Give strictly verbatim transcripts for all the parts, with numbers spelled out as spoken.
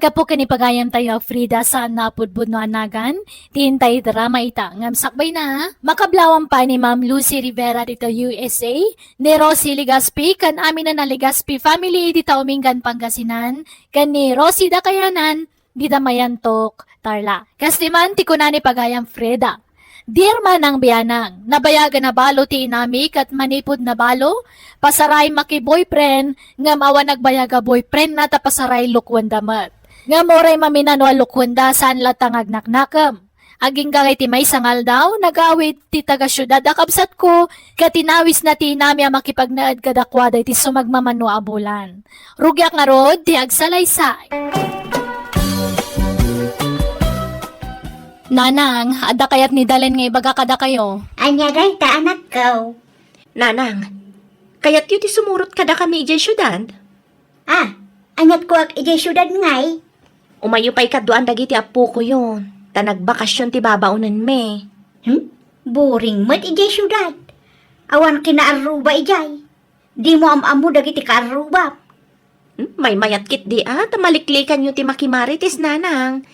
Gapu ken ni pagayamtayo a Frida, saan a pudpudno a nagan ti intay drama ita. Ngem sakbayna, makablawan pay ni Ma'am Lucy Rivera dita U S A, ni Rosie Legaspi ken amin a Legaspi family dita Umingan, Pangasinan, ken ni Rosie Dakayanan dita Mayantok, Tarlac. Kas diay man ti kuna ni pagayam Frida. Dear manang bianang, nabayagen a balo ti inami ket manipud na balo, pasaray maki-boyfriend, ngem awan nagbayag a boyfriendna ta pasaray lukuenda met. Ngem uray maminano a lukuenda, saan latta nga agnaknakem. Agingga iti maysa nga aldaw, nagawid ti taga-siudad a kabsatko, ket inawisna ti inami a makipagnaed kadakuada iti sumagmamano a bulan. Rugiak ngarud ti agsalaysay. Nanang, adda kayat ni Dalen nga ibaga kadakayo? Ania dayta, anakko? Nanang, kayatyo ti sumurot kadakami idiay siudad? Ah, aniat kuak idiay siudad ngay? Umayyo pay kaduan dagiti appokoyon, ta nagbakasion ti babaonenmi. Hmm? Boring met idiay siudad. Awan kinaarruba idiay. Dimo am-ammo dagiti kaarrubam. Hmm? Maymayat ketdi a, ta maliklikanyo ti makimarites, nanang.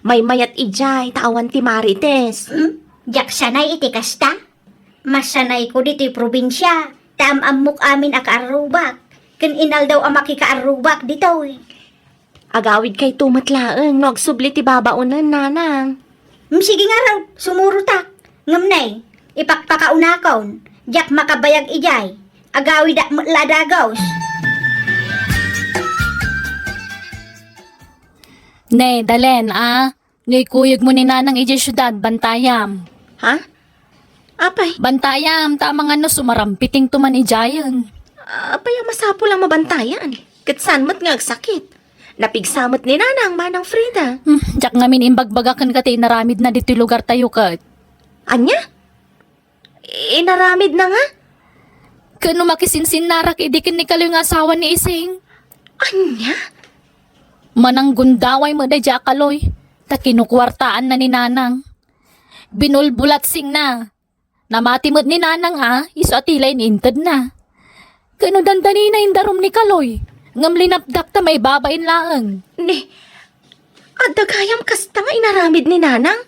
Maymayat idiay, ta awan ti marites. Hmm? Diak sanay iti kasta. Masanayko ditoy probinsia, ta am-ammok amin a kaarrubak, ken inaldaw a makikaarrubak ditoy. Agawidkayto met laeng no agsubli ti babaonen, nanang. Mm, sige ngarud, sumurotak. Ngem ne, ipakpakaunakon, diak makabayag idiay. Agawidak met la a dagus. Ne, Dalen, a, no ikuyogmo ni nanang idiay siudad, bantayam. Ha? Apay? Bantayam, ta amangan no sumarampitingto man idiayen. Apay a masapul a mabantayan? Ket saan met nga agsakit? Napigsa met ni nanang, manang Frida. Hmm, diak ngamin imbagbaga kenka ti inaramidna ditoy lugartayo ket. Ania? Inaramidna nga? Ket no makisinsinnarak idi ken ni Kaloy nga asawa ni Ising. Ania? Mananggundaway met daydiay a Kaloy, ta kinukuartaanna ni nanang. Binulbulat singna. Namati met ni nanang a, isu a ti la in-intedna. Ket no dandanina indarum ni Kaloy, ngem linapdak ta maibabain laeng. Ni, adda gayam kasta nga inaramid ni nanang?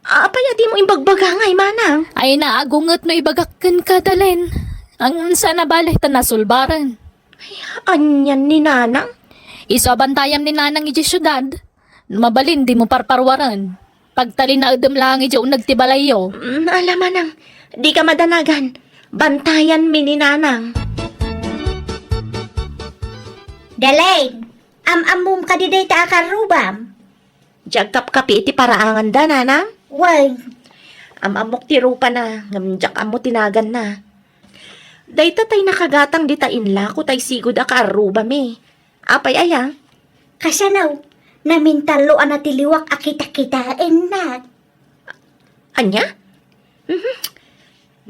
Apay a dimo imbagbaga ngay, manang? Ay, naagunget no ibagak kenka, Dalen. Ang sana bale ta nasulbaren. Ay, anian ni nanang? Isu a bantayam ni nanang idiay siudad. No mabalin, dimo parparuaren. Pagtalinaedem laeng idiay uneg ti balayyo. Mm, ala manang, dika madanagan. Bantayanmi ni nanang. Dalen, am-ammom kadi dayta a karrubam? Diay agkapkapi iti paraanganda, nanang? Wen. Am-ammok ti rupana, ngem diak ammo ti naganna. Dayta tay nakagatang dita inlako tay sigud a kaarrubami. Apay aya? Kasano? Namintallo a natiliwak a kitakitaennak. Ania? Mhm.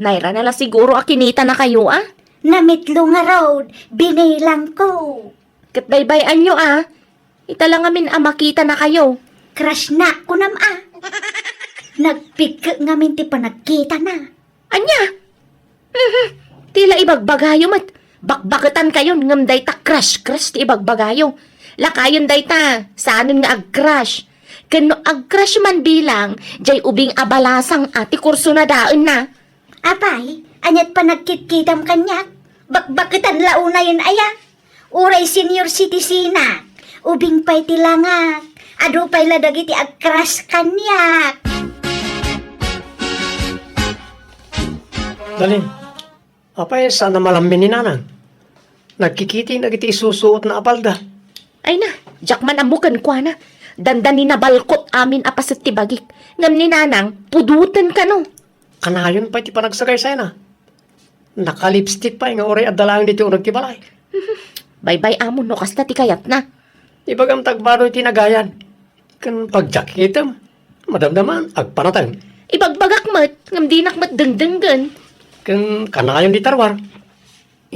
Nairana la siguro a kinitanakayo, a? Namitlo ngarud, binilangko. Ket baybay-anyo, a? Ita la ngamin a makitanakayo. Crushnak, kunam, a? Nagpigke ngamin ti panagkitana. Ania? Mhm. Ti la ibagbagayo met. Bakbaketankayon ngem dayta crush-crush ti ibagbagayo. Lakayon dayta, saanen nga ag-crush. Ken no ag-crush man bilang, diay ubing a balasang a ti kursona daenna. Apay, aniat panagkitkitam kaniak? Bakbaketan la unayen aya? Uray senior citizenak, ubing pay ti langak, adu pay la dagiti ag-crush kaniak. Dalen, apay saan a malammi ni nanang? Nagkikiti dagiti isusuotna a palda. Ay na, diak man ammo kenkuana. Dandani nabalkot amin a paset ti bagik. Ngem ni nanang, pudoten kano. Kanayon pay ti panagsagaysayna. Naka-lipstick pay nga uray adda laeng ditoy uneg ti balay. Baybay-amon no kasta ti kayatna. Ibagam ta agbaro iti nagayan. Ken pagjakitem, madamdaman, agpanatan. Ibagbagak met, ngem dinak met dengdenggen. Ken kanayon dita ruar.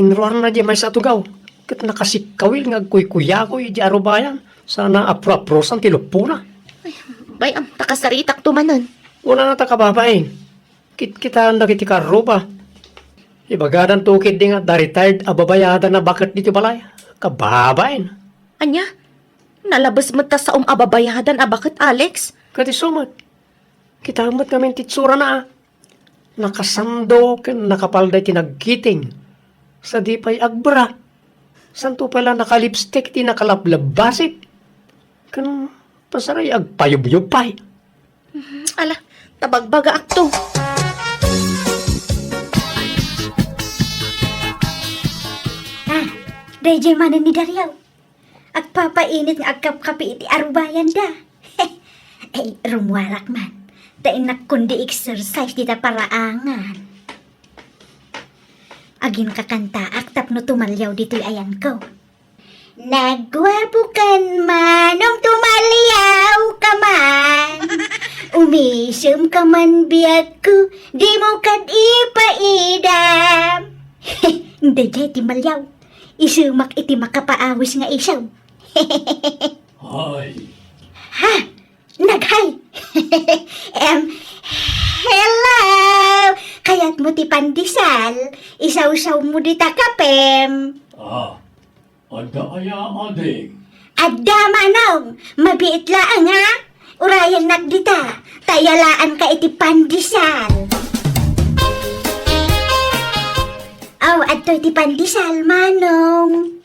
Inruarna diay maysa a tugaw, ket nakasikkawil nga agkuykuyakoy idiay arrubayan, sana apro-aprosan ti luppona. Ay, bay-am, ta kasaritakto manen. Kunana ta kababain, kitkitaen dagiti karruba. Ibagadanto ketdi nga adda retired a babai a adda nabaket ditoy balay. Kababain. Ania? Nalabes met ta saom a babayadan a baket, Alex. Ket isu met. Kitaem met ngamin ti itsurana, a. Nakasando ken nakapalda iti nagkiting. Sadi pay agbra. Santo pay la nakalipstick iti nakalablabasip. Ken pasaray agpayubyob pay. Mhm. Ala, ta bagbagaakto. Ah, daydiay manen ni Dario. Agpapainit nga agkapkapi iti arubayanda. Ay, rummuarak man. Ta innak kundi exercise dita paraangan. Aginkakantaak tapno tumaliaw ditoy ayanko. Nagguapokan, manong, tumaliawka man. Umisemka man biagko, dimo kad ipaidam. Daydiay ti maliaw. Isemak iti makapaawis nga isem. Hay. Ha? Naghay. Em, hello! Kayatmo ti pandesal? Isawsawmo dita kapem. Ah, adda aya, ading? Adda, manong. Mabiit laeng, ha? Urayennak dita. Ta iyalaanka iti pandesal. Aw, adtoy ti pandesal, manong.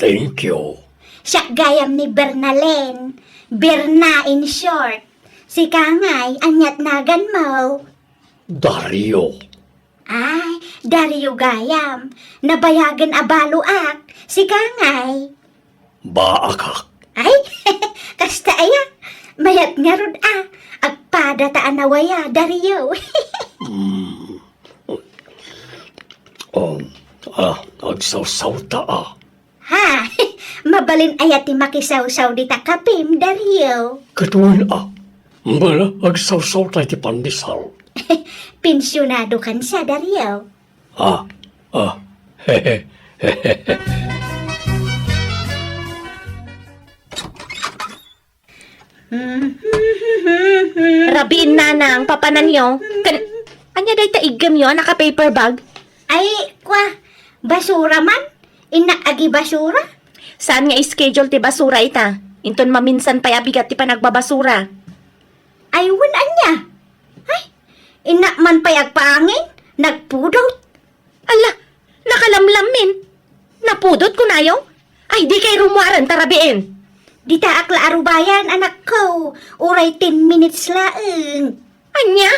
Thank you. Siak gayam ni Bernalen. Berna in short. Sika ngay, ania't naganmo? Dario. Ay, Dario gayam. Nabayagen a baloak. Sika ngay? Baakak. Ay, kasta aya. Mayat ngarud a. Agpada ta a nawaya, Dario. Hmm. Um, ah, agsawsawta a. Ha? Mabalin aya ti makisawsaw dita kapem, Dario? Ket wen a. Bala, agsawsawta iti pandesal. Pensionado kansa, Dario. Ah, ah. Rabiin, nanang, papananyo. Ken, ania dayta iggemyo a naka-paper bag? Ay, kwa, basura man. Innak agibasura. Saan nga schedule ti basura ita? Inton maminsan pay a bigat ti panagbabasura. Ay, wen ania? Ay, innak man pay agpaangin, nagpudot. Ala, nakalamlammin. Napudot kunayo? Ay, dikay rummuaren ta rabiin. Ditaak la arubayan, anakko. Uray ten minutes laeng. Ania?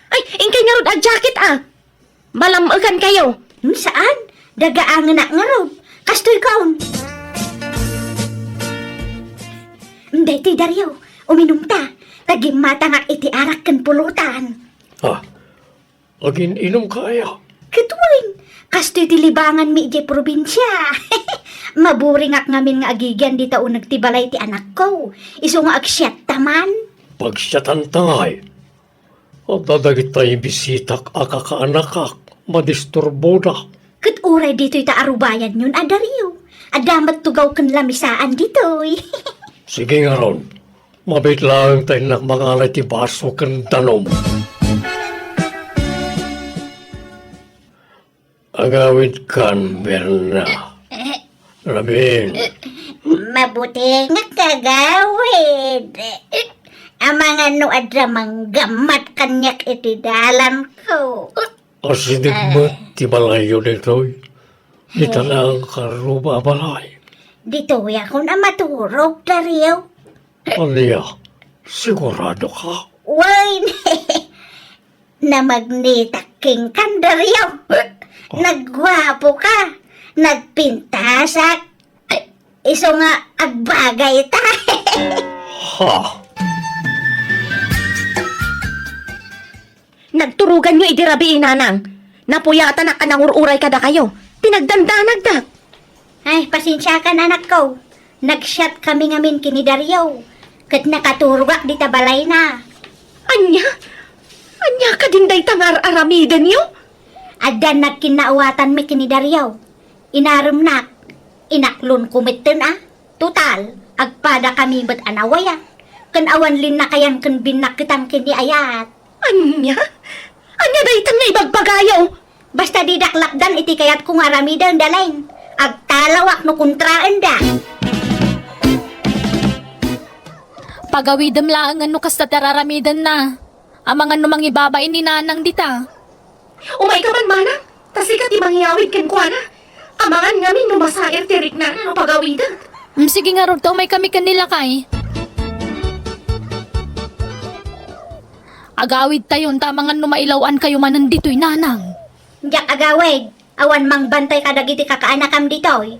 Ay, inkay ngarud a jacket a. Malam-ekankayo. Hmm, saan? Dagaangenak ngarud. Kastoy kaon. Hmm, daytoy, Dario. Uminumta. Ta gimmatangak iti arak ken pulutan. Ah, agin-inumka aya? Ket wen, kastoy ti libanganmi idiay probinsia. Maburingak ngamin nga agigian dita uneg ti balay ti anakko. Isu nga agsiatta man. Pagsiatanta ngay. Adda dagitay bisitak a kakaanakak, madisturboda. Ket uray ditoy ta arubayanyon a, Dario. Adda met tugaw ken lamisaan ditoy. Sige ngarud. Mabiit laeng ta innak mangalay ti baso ken danum. Agawidkan, Berna. Rabiin. Mabuti nga kagawid. Amangan no adda manggammat kaniak iti dalanko. Asideg met ti balayyo ditoy. Dita laeng karuba a balay. Ditoyakon a maturog, Dario. Ania? Siguradoka? Wen, namagnitak kenka, Dario. Oh. Nagguapoka. Nagpintasak. Isu nga agbagayta. Ha? Nagturoganyo idi rabii, nanang. Napuyatanak a nangur-uray kadakayo. Ti nagdandanagdak. Ay, pasensiakan, anakko. Nagsiatkami ngamin ken ni Dario. Ket nakaturogak dita balayna. Ania? Ania kadin dayta nga ar-aramidenyo? Addan nagkinnauatanmi ken ni Dario. Inaremnak. Inaklonko metten a. Total, agpadakami met a nawaya. Ken awan linnakayan ken binnakketan ken ni ayat. Ania? Ania daytan nga ibagbagayo? Basta didak lapdan iti kayatko nga aramiden, Dalain. Agtalawak no kontraenda. Pagawidem laeng no kasta ti araramidenna. Amangan no mangibabain ni Nanang dita. Umayka man, manang, ta sika ti mangiyawid kenkuana. Amangan ngamin no masair ti riknana no pagawidek. Mm, sige ngarud ta umaykami ken ni lakay. Agawidtayon ta amangan no mailaw-ankayo manen ditoy, Nanang. Diak agawid. Awan mangbantay kadagiti kakaanakam ditoy.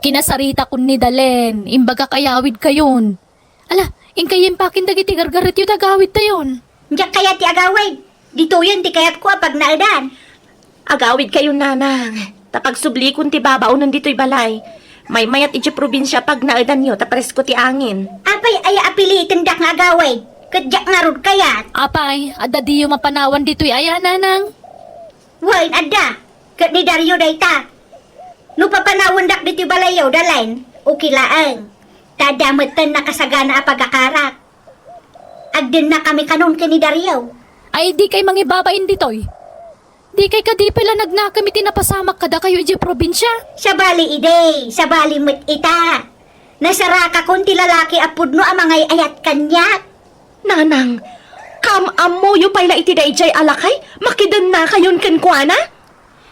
Kinasaritakon ni Dalen, imbagak ayawidkayon. Ala, inkay impakin dagiti gargaretyo ta agawidtayon. Diak kayat ti agawid. Ditoyen ti kayatko a pagnaedan. Agawidkayon, Nanang, ta pagsublikon ti babaonen ditoy balay. Maymayat idiay probinsia pagnaedanyo ta presko ti angin. Apay aya a pilitendak nga agawid? Ket diak ngarud kayat. Apay, adda diyo mapanawan ditoy aya, Nanang? Wen, adda. Ket ni Dario dayta. No papanawendak ditoy balayyo, Dalen, okay laeng. Ta adda metten nakasagana a pagakarak. Agdennakami kanon ken ni Dario. Ay, dikay mangibabain ditoy. Dikay kadi pay la nagnakem iti napasamak kadakayo idiay probinsia? Sabali idi, sabali met ita. Nasarakakon ti lalaki a pudno a mangay-ayat kaniak. Nanang, kaam-ammoyo pay la iti daydiay a lakay, makidennakayon kenkuana?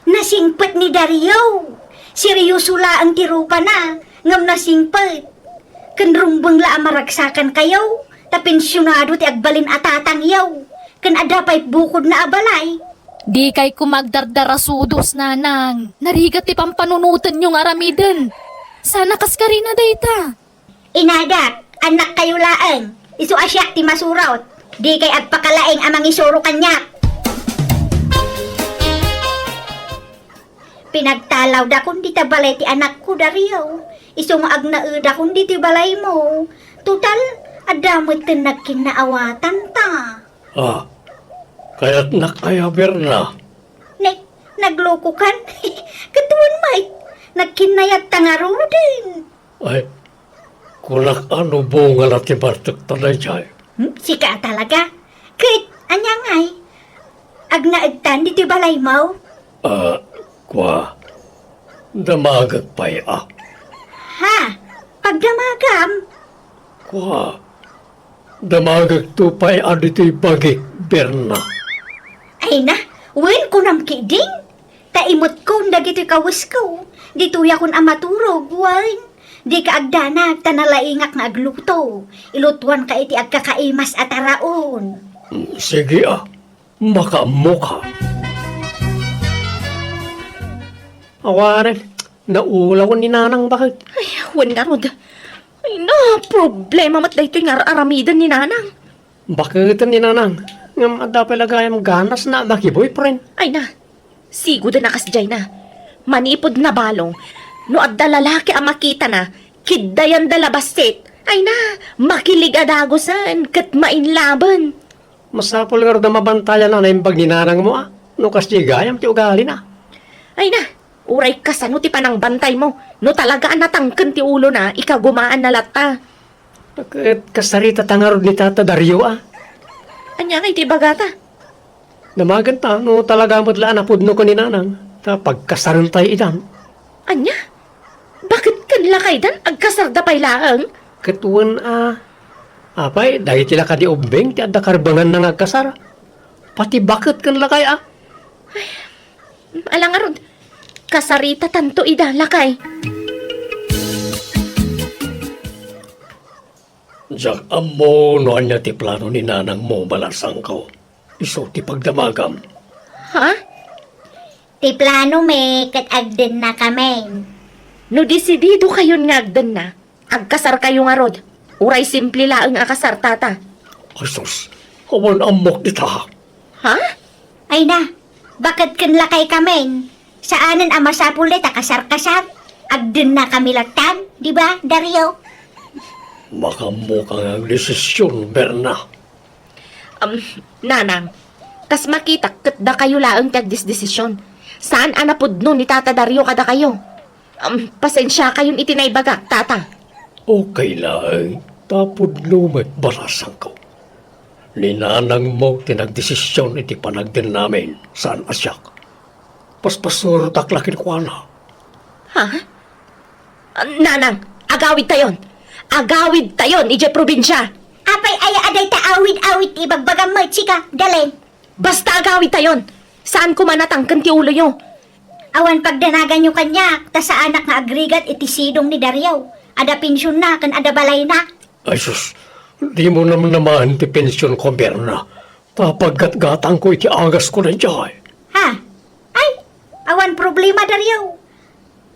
Nasingpet ni Dario. Serioso laeng ti rupana, ngem nasingpet. Ken rumbeng la a maragsakankayo, ta pensionado ti agbalin a tatangyo, ken adda pay bukodna a balay. Dikay koma agdardarasudos, Nanang. Narigat ti pampanunotenyo nga aramiden. Sana kaskarina dayta. Inadak, annakkayo laeng. Isu a siak ti masurot. Dikay agpakalaing a mangisuro kaniak. Pinagtalawdakon dita balay ti anakko, Dario. Isu nga agnaedakon ditoy balaymo. Total, adda metten nagkinnaawatan ta. Ah, kayatnak aya, Berna? Ne, naglokokan? Ket wen met, nagkinnayatta ngaruden. Ay, kunak a no bunga la ti bartekta daydiay. Hmm? Sika a talaga? Ket, ania ngay? Agnaedtan ditoy balaymo? Ah, kua, damagek pay a. Ha? Pagdamagam? Kua, damagekto pay a ditoy bagik, Berna. Ay na, wen kunam ketdin. Ta imutkon dagitoy kawesko, ditoyakon a maturog, wen. Dika agdanag ta nalaingak nga agluto. Ilutoanka iti agkakaimas a taraon. Mm, sige a, makaammoka. Awanen, naulawen ni Nanang baket. Ay, wen ngarud. Ay na, problema met daytoy nga ar-aramiden ni Nanang. Baketen ni Nanang, ngem adda pay la gayam ganasna a maki-boyfriend. Ay na, sigud a nakasdiay na. Manipud nabalong, no adda lalaki a makitana, kiddayanda la bassit. Ay na, makilig a dagusen ket mainlaben. Masapul ngarud a mabantayan a naimbag ni Nanangmo a, no kasdiay gayam ti ugalina. Ay na, uray kasano ti panangbantaymo, no talaga a natangken ti ulona, ikagumaanna latta. Ket kasaritata ngarud ni Tata Dario a. Ania ngay ti ibagata? Damagenta no talaga met la a napudno ken ni Nanang, ta pagkasarentayo idan. Ania? Baket ken lakaydan agkasarda pay laeng? Ket wen a, apay, dagiti la kadi ubbing ti adda karbenganna nga agkasar. Pati baket ken lakay a. Ala ngarud, kasaritatanto ida, lakay. Diak ammo no ania ti plano ni nanangmo, balasangko. Isu ti pagdamagam. Ha? Ti plano mi ket agdennakamin. No desidido kayon nga agdenna, agkasar kayo ngarud. Uray simple laeng a kasar, tata. Ay sus, awan ammok dita. Ha? Ay na, baket ken lakay kamin. Saanen a masapul dayta kasar-kasar. Agdenna kami lattan, di ba, Dario? Makaammo ka nga agdesisyon, Berna. Um, Nanang, kas makitak ket dakayo laeng ti agdesdesisyon. Saan a napudno ni Tata Dario kadakayo. Um, pasensiakayon iti naibagak, Tata. Okay laeng, ta pudno met, balasangko. Ni nanangmo ti nagdesisyon iti panagdennamin, saan a siak. Paspasurotak la kenkuana. Ha? Ah, Nanang, agawidtayon. Agawidtayon idiay probinsia. Apay aya a dayta awid-awid ti ibagbagam met, sika, Dalen? Basta agawidtayon. Saan koma natangken ti uloyo. Awan pagdanaganyo kaniak, ta saanak nga agrigat iti sidong ni Dario. Adda pensionna ken adda balayna. Ay sus, dimo namnamaen ti pensionko, Berna. Ta paggatgatangko iti agasko daydiay. Ha? Ay, awan problema, Dario.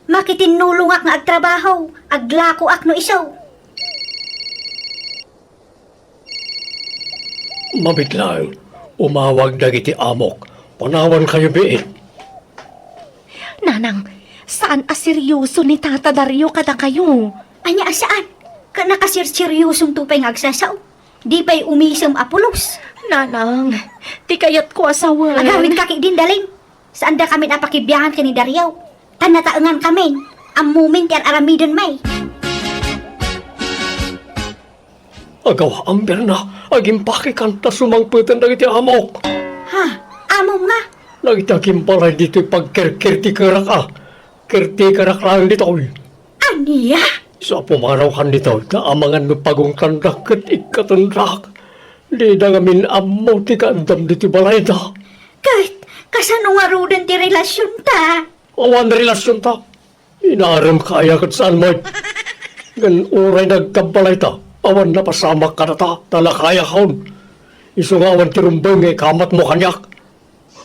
Makitinnulongak nga agtrabaho, aglakoak no isu. Mabit laeng, umawag dagiti amok. Panawankayo biit. Nanang, saan a serioso ni Tata Dario kadakayo. Ania a saan? Ket nakasirseriosom to pay nga agsasao. Di pay umisem a pulos. Nanang, ti kayatko a sawen. Agawidka ketdin, Dalen. Saandakamin a pakibiangan ken ni Dario. Ta nataengankamin. Ammomin ti ar-aramidenmi. Agawaam, Berna, agimpakekan ta sumangpeten dagiti amok. Ha? Amom nga? Dagiti agimbalay ditoy pagkerkertikerak a. Kertikerak laeng ditoy. Ania? Sa pumanawkan ditoy, ta amangan no pagungtandak ket ikkatendak. Dida ngamin ammo ti kaaddam ditoy balayda. Ket, kasano ngaruden ti relasionta? Awan relasionta. Inaremka aya ket saan met. Ngem uray nagkabbalayta, awan napasamak kadata, ta lakayakon. Isu nga awan ti rumbeng nga ikamatmo kaniak.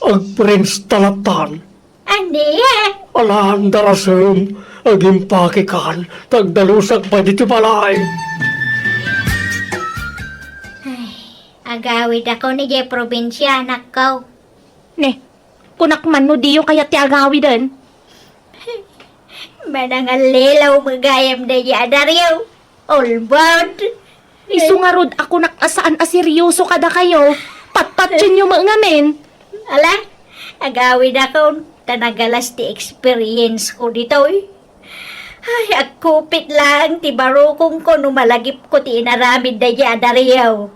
Agprinsta lattan. Ania? Alaan darasem, agimpakekan, ta agdalusak pay ditoy balay. Ay, agawidakon idiay probinsia, anakko. Ne, kunak man no diyo kayat ti agawiden. Manangallilaw met gayam daydiay a Dario. All bound. Isu ngarud a kunak a saan a serioso kadakayo. Patpationyo met ngamin. Ala, agawidakon, ta nagalas ti experience ko ditoy. Ay, agkupit laeng ti barukongko no malagipko ti inaramid daydiay a Dario.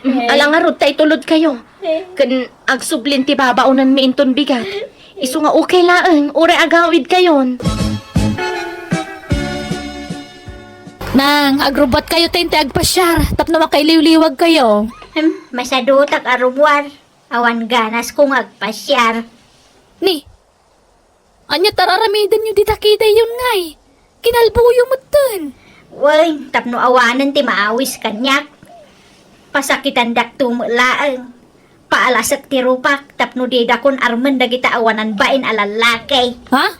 Mm, ala ngarud ta itulodkayo. Eh. Ken agsublin ti babaonenmi inton bigat. Isu nga okay laeng, uray agawidkayon. Nang, agrubbuatkayo ta intay agpasiar, tapno makailiwliwagkayo. Hmm, masadutak a rubbuar. Awan ganasko nga agpasiar. Ni, ania ti ar-aramidenyo dita kitayon ngay? Kinalboyo metten. Wen, tapno awanen ti maawis kaniak. Pasakitandakto met laeng. Paalasek ti rupak tapno didakon armen dagita awanan bain a lallaki. Ha?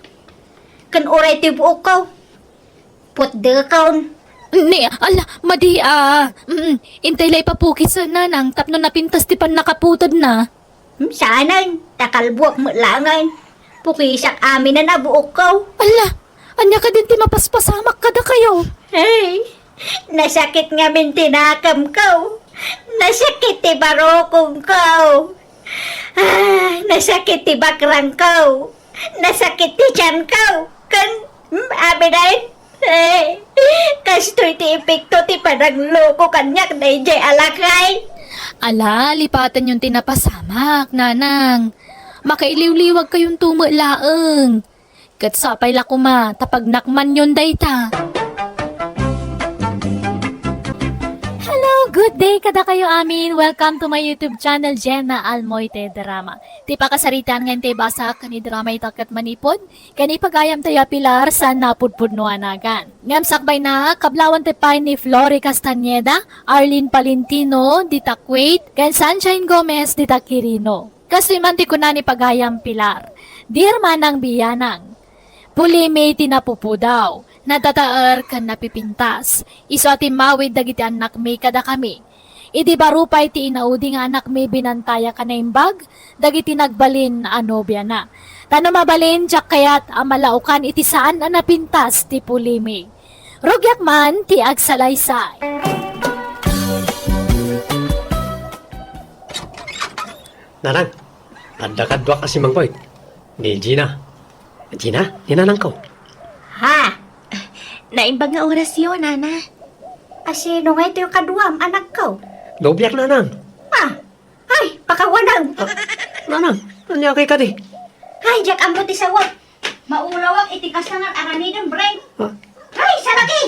Ken uray ti buokko. Putdekon. Ni, ala, madi, ah, mm, intay la ipapukis, nanang, tapno napintas ti pannakaputedna. Hmm, saanen, ta kalbuak met laengen. Pukisak aminen a buokko. Ala, ania kadin ti mapaspasamak kadakayo? Ay, nasakit ngamin ti nakemko. Nasakit ti barukongko. Ah, nasakit ti bakrangko. Nasakit ti tianko. Ken, hmm, aminen. Eh, kastoy ti epekto ti panangloko kaniak daydiay a lakay. Ala, lipatenyon ti napasamak, nanang. Makailiwliwagkayonto met laeng. Ket sapay la koma ta pagnakmanyon dayta. Hello, good day kadakayo amin. Welcome to my YouTube channel, Jenna Almoite Drama. Ti pakasaritaan nga intay basaak ken idrama ita ket manipud ken ipagayamtayo a Pilar saan napudpudno a nagan. Ngem sakbayna, kablawanta pay ni Flory Castañeda, Arlene Palentino, dita Kuwait, ken Sunshine Gomez, dita Quirino. Kastoy man ti kuna ni pagayam Pilar, "Dear Manang Biyanang, pulimi ti napupudaw, natataer ken napipintas. Isu a timmawid dagiti annakmi kadakami. Idi baro pay ti inaudi nga anakmi binantayak a naimbag dagiti nagbalin a nobiana. Ta no mabalin, diak kayat a malaokan iti saan a napintas ti pulimi. Rugiak man ti agsalaysay." Nanang, adda kaduak a simangpet. Ni Gina. Gina, ni nanangko. Ha? Naimbag nga orasyo, nana. Asino nga itoy kaduam, anakko? Nobiak, nanang. Ha? Ay, pakawanam. Ah, nanang, ania kay kadi? Ay, diak ammo ti sawag. Maulawak iti kasta nga aramidem, Breng. Ah. Ay, salaki!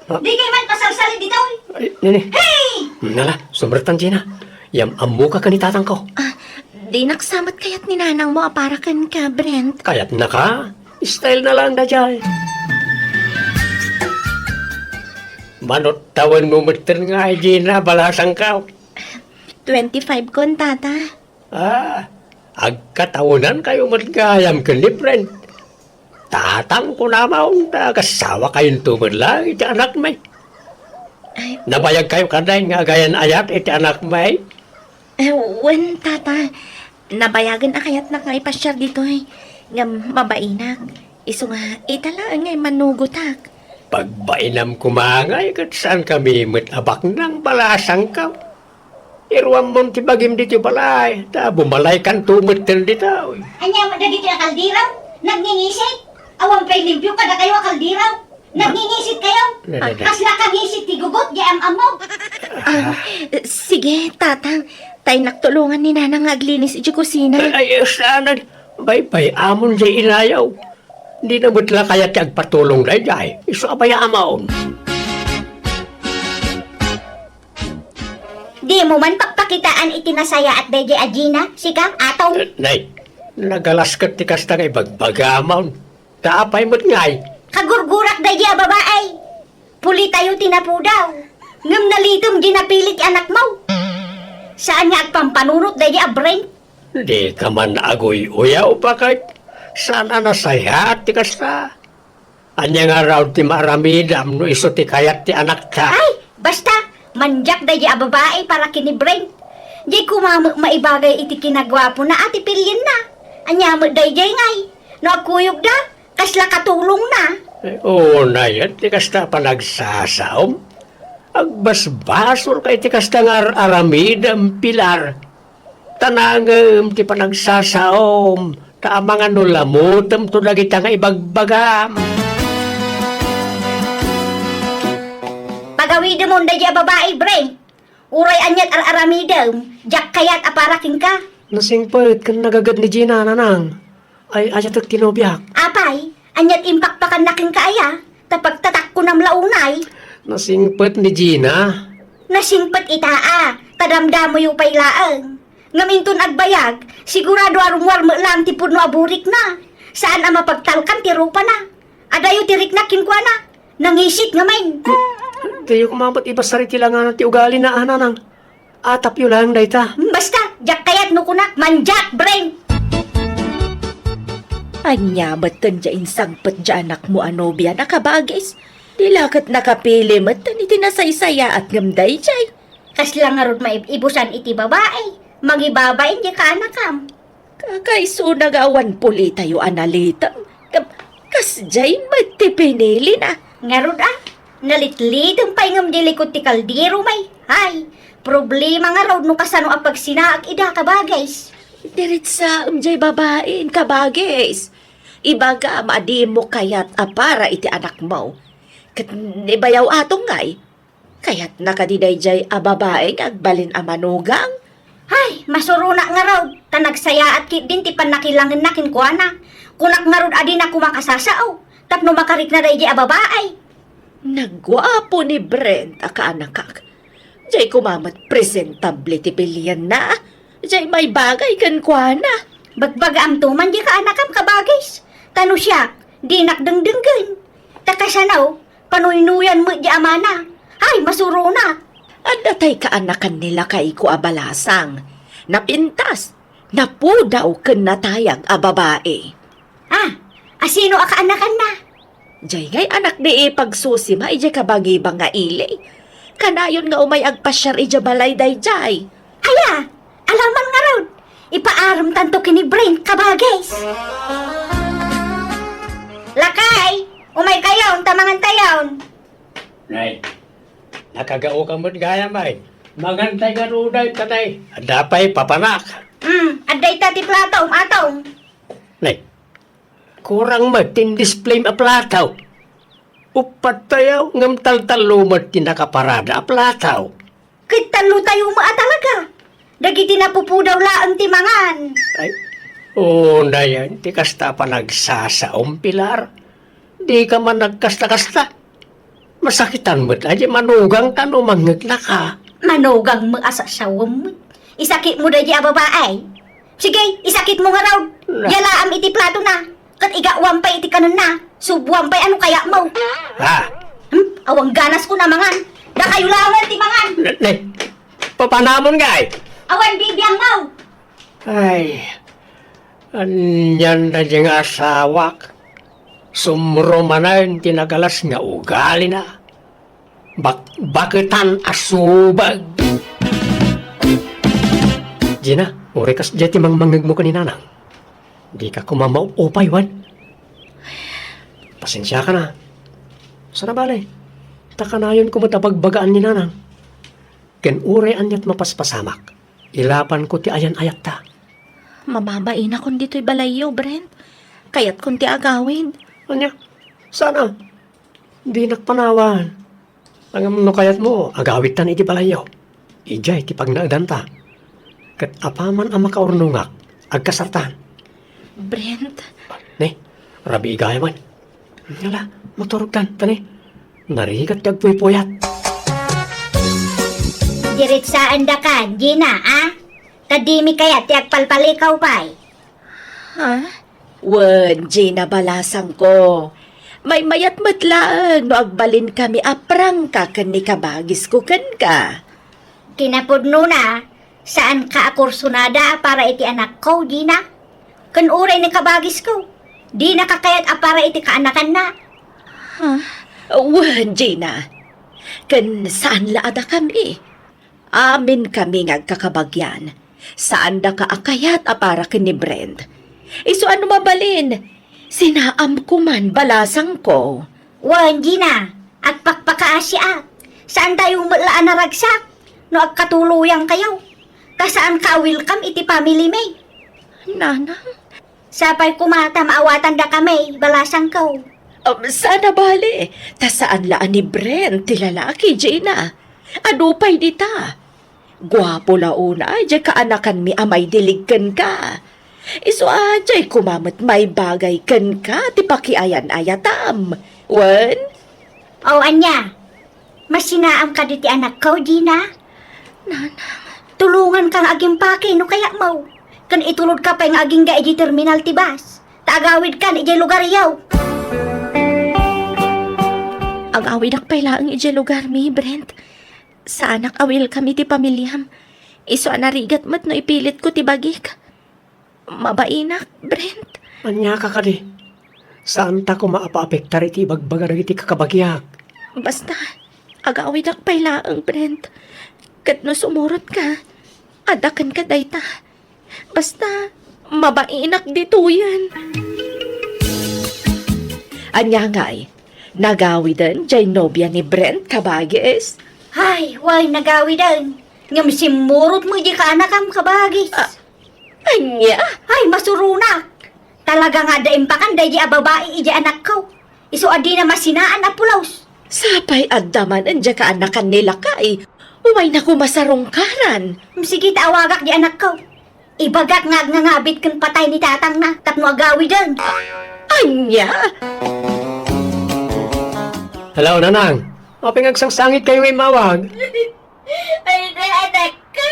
Ah. Di kay man pasalsalin ditoy. Ay, nini. Hey! Nala, sumrektan, Gina. Yam-ammoka ken ni tatangko. Ah, dinak sa met kayat ni nanangmo a para kenka, Brent. Kayatnaka? Style na lang daydiay. Manut tawenmo metten ngay, Gina, balasangko. Twenty-five kon, Tata. Ah, agkatawenankayo met gayam ken ni Brent. Tatang, kunam, ta agasawa kayonto met laeng iti anakmi. Ay. Nabayagkayo kadi nga agayan-ayat iti anakmi? Eh, wen, Tata. Nabayagen a kayatnak nga ipasiar ditoy. Ngem mabainak. Isu nga, ita laeng nga immanugotak. Pagbainam koma ngay ket saankami met a baknang, balasangko. Iruammon ti bagim ditoy balay, ta bumalaykanto metten ditoy. Ania met dagiti a kaldero? Nagngingisit? Awan pay limpio kadakayo a kaldero? Nagngingisit kayo? Ne, ne, ne. Kasla kangisit ti gugot, di am-ammo. Ah, sige, Tatang. Tay nak tulongan ni Nanang nga aglinis iti kusina. Ay, ay, saan? Baybay-amon jay inayaw. Dina met la kayat ti agpatulong daydiay. Isu a bay-amon. Dimo man pakpakitaan iti nasayaat daydiay a Gina, sika, Atong? Eh, nay, nagalas ket ti kasta nga ibagbagam. Ta apay met ngay? Kagurgurak daydiay a babai. Pulitayo ti napudaw. Ngem nalitem diay napili ti anakmo. Saan nga agpampanunot daydiay a Brent? Dika man aguy-uyaw, baket. Saan a nasayaat ti kasta? Ania ngarud ti maaramidam no isu ti kayat ti anakta? Ay, basta, mandiak daydiay a babai para ken ni Brent. Diay koma met maibagay iti kinaguapona a ti pilienna. Ania met daydiay ngay? No agkuyogda, kasla katulongna. Eh, unay, ti kasta a panagsasaom. Agbasbasolka iti kasta nga ar-aramidem, Pilar. Ta nangem ti panagsasaom, ta amangan no lamutemto dagita nga ibagbagam. Pagawidemon daydiay a babai, Brent. Uray aniat ar-aramidem, diak kayat a para kenka. Nasingpet ken nagaged ni Gina, Nanang. Ay, ayatek ti nobiak. Apay, aniat impakpakanna kenka aya? Ta pagtatakkonam la unay. Nasingpet ni Gina. Nasingpet ita a, ta damdamoyo pay laeng. Ngem inton agbayag, sigurado a rummuar met laeng ti pudno a burikna. Saan a mapagtalkan ti rupana. Adayo ti riknak kenkuana. Nangisit ngamin. Diyo koma met ibasar iti langana ti ugalina, a, Nanang. Atapyo laeng dayta. Hmm, basta, diak kayat no kunak, mandiak, Brent! Ania metten diay insangpet diay anakmo a nobiana, kabagis? Di la ket nakapili metten iti nasaysayaat ngem daydiay. Kasla ngarud maib-ibusan iti babai, mangibabain diay kaanakam. Kakaisuna nga awan pulitayo a nalitem. Ngem kasdiay met ti pinilina. Ngarud a, nalitlitem pay ngem di likod ti kaldero, may. Ay, problema ngarud no kasano a pagsinaak ida, kabagis. Diritsaem diay babain, kabagis. Ibagam a dimo kayat a para iti anakmo. Ket ni bayaw Atong ngay, kayatna kadi daydiay a babai nga agbalin a manugang? Ay, masuronak ngarud, ta nagsayaat ketdin ti pannakilangenna kenkuana. Kunak ngarud a dinak koma kasasao, tapno makarikna daydiay a babai. Nagguapo ni Brent a kaanakak. Diay koma met presentable ti pilienna. Diay maibagay kenkuana. Bagbagaamto man diay kaanakam, kabagis. Ta no siak, dinak dengdenggen. Ta kasano, panuynuyan met diay amana. Ay, masuronak. Adda tay kaanakan ni lakayko a balasang. Napintas, napudaw ken natayag a babai. Ah, asino a kaanakanna? Diay ngay anak ni ipagsusima idiay kabangibang nga ili. Kanayon nga umay agpasiar idiay balay daydiay. Aya, alaman ngarud. Ipaaremtanto ken ni Brent, kabagis. Lakay, umaykayon ta mangantayon. Nay, nakagaoka met gayam, ay. Mangantay ngarud, ay, tatay. Adda pay papanak. Hmm, adda ita ti platom, Atong. Nay, kurang met ti in-display a plato. Uppat tayo, ngem taltallo met ti nakaparada a plato. Ket tallo tayo met a talaga. Dagiti napupudaw laeng ti mangan. Ay, unay, ti kasta a panagsasaom, Pilar. Dika man nagkasta-kasta. Masakitan met a di manugangka no mangngegna ka. Manugang met a sasawem. Isakit mo daydi a babae. Sige, isakit mo ngarud. Na- Yalaam iti plato na. Ket igawam pay iti kanenna. Subuam pay ano kayat mo. Ah. Hmm? Awan ganas ko na mangan. Dakayo laeng ti mangan. Ne, ne. Papanamon ngay. Awan bibiang mo. Ay, anian daydi nga asawak. Sumro manen ti nagalas nga ugalina. Bakbaketan a subag. Gina, uray kasdiay ti mangmangngegmo ken ni Nanang. Dika koma maupay, wen? Pasensiaka na. Saan a bale, ta kanayon koma ta bagbagaan ni Nanang. Ken uray aniat mapaspasamak, ilapanko ti ayan-ayatta. Mababainakon ditoy balayyo, Brent. Kayatkon ti agawid. Ania? Saan a? Dinak panawan. Ngem no kayatmo, agawidtan iti balayyo. Idiay ti pagnaedanta. Ket apaman a makaurnongak, agkasartan. Brent. Ne, rabii gayam. Ala, maturogtan, ta ne, narigat ti agpuypuyat. Diretsaandakan, Gina, a? Ta dimi kayat ti agpalpalikaw pay. Ha? Wen, Gina balasangko. Maymayat met laeng no agbalinkami a prangka ken ni kabagisko kenka. Kinapudnona, saanka a kursunada a para iti anakko, Gina. Ken uray ni kabagisko, dinaka kayat a para iti kaanakanna. Ha? Wen, Gina. Ken saan la a dakami. Amin kami nga agkakabagian. Saandaka a kayat a para ken ni Brent. Isu a no mabalin, sinaamko man balasangko. Wen, Gina, agpakpakaasiak. Saantayo met la a naragsak no agkatuloyangkayo. Ta saanka a welcome iti family mi. Nanang? Sapay koma ta maawatandakami, balasangko. Um, saan a bale, ta saan la a ni Brent ti lalaki, Gina. Adu pay dita. Guapo la unay diay kaanakanmi a maidilig kenka. Isu a diay koma met maibagay kenka ti pakiayan-ayatam. Wen? O ania? Masinaam kadi ti anakko, Gina? Nanang. Tulonganka nga agimpake no kayatmo. Ken itulodka pay nga agingga idiay terminal ti bus. Ta agawidkan idiay lugaryo. Agawidak pay laeng idiay lugarmi, Brent. Saanak a welcome iti pamiliam. Isu a narigat met no ipilitko ti bagik. Mabainak, Brent. Aniaka kadi? Saanta koma a paapektar iti ibagbaga dagiti kakabagiak. Basta, agawidak pay laeng, Brent. Ket no sumurotka, adda kenka dayta. Basta, mabainak ditoyen. Ania ngay, nagawiden diay nobia ni Brent, kabagis? Ay, way, nagawiden. Ngem simmurot mo diay kaanakam, kabagis. Ah, Ania? Ay, masuronak! Talaga nga adda impakan daydi a babai idiay anakko. Isu a dina masinaan a pulos. Sapay adda man diay kaanakan ni lakay. Umayna koma sarungkaran. Sige ta awagak diay anakko. Ibagak nga agngangabit ken patay ni tatangna tapno agawiden. Ania? Hello, Nanang. Apay nga agsangsangitkayo nga immawag? Ay, na, anakko!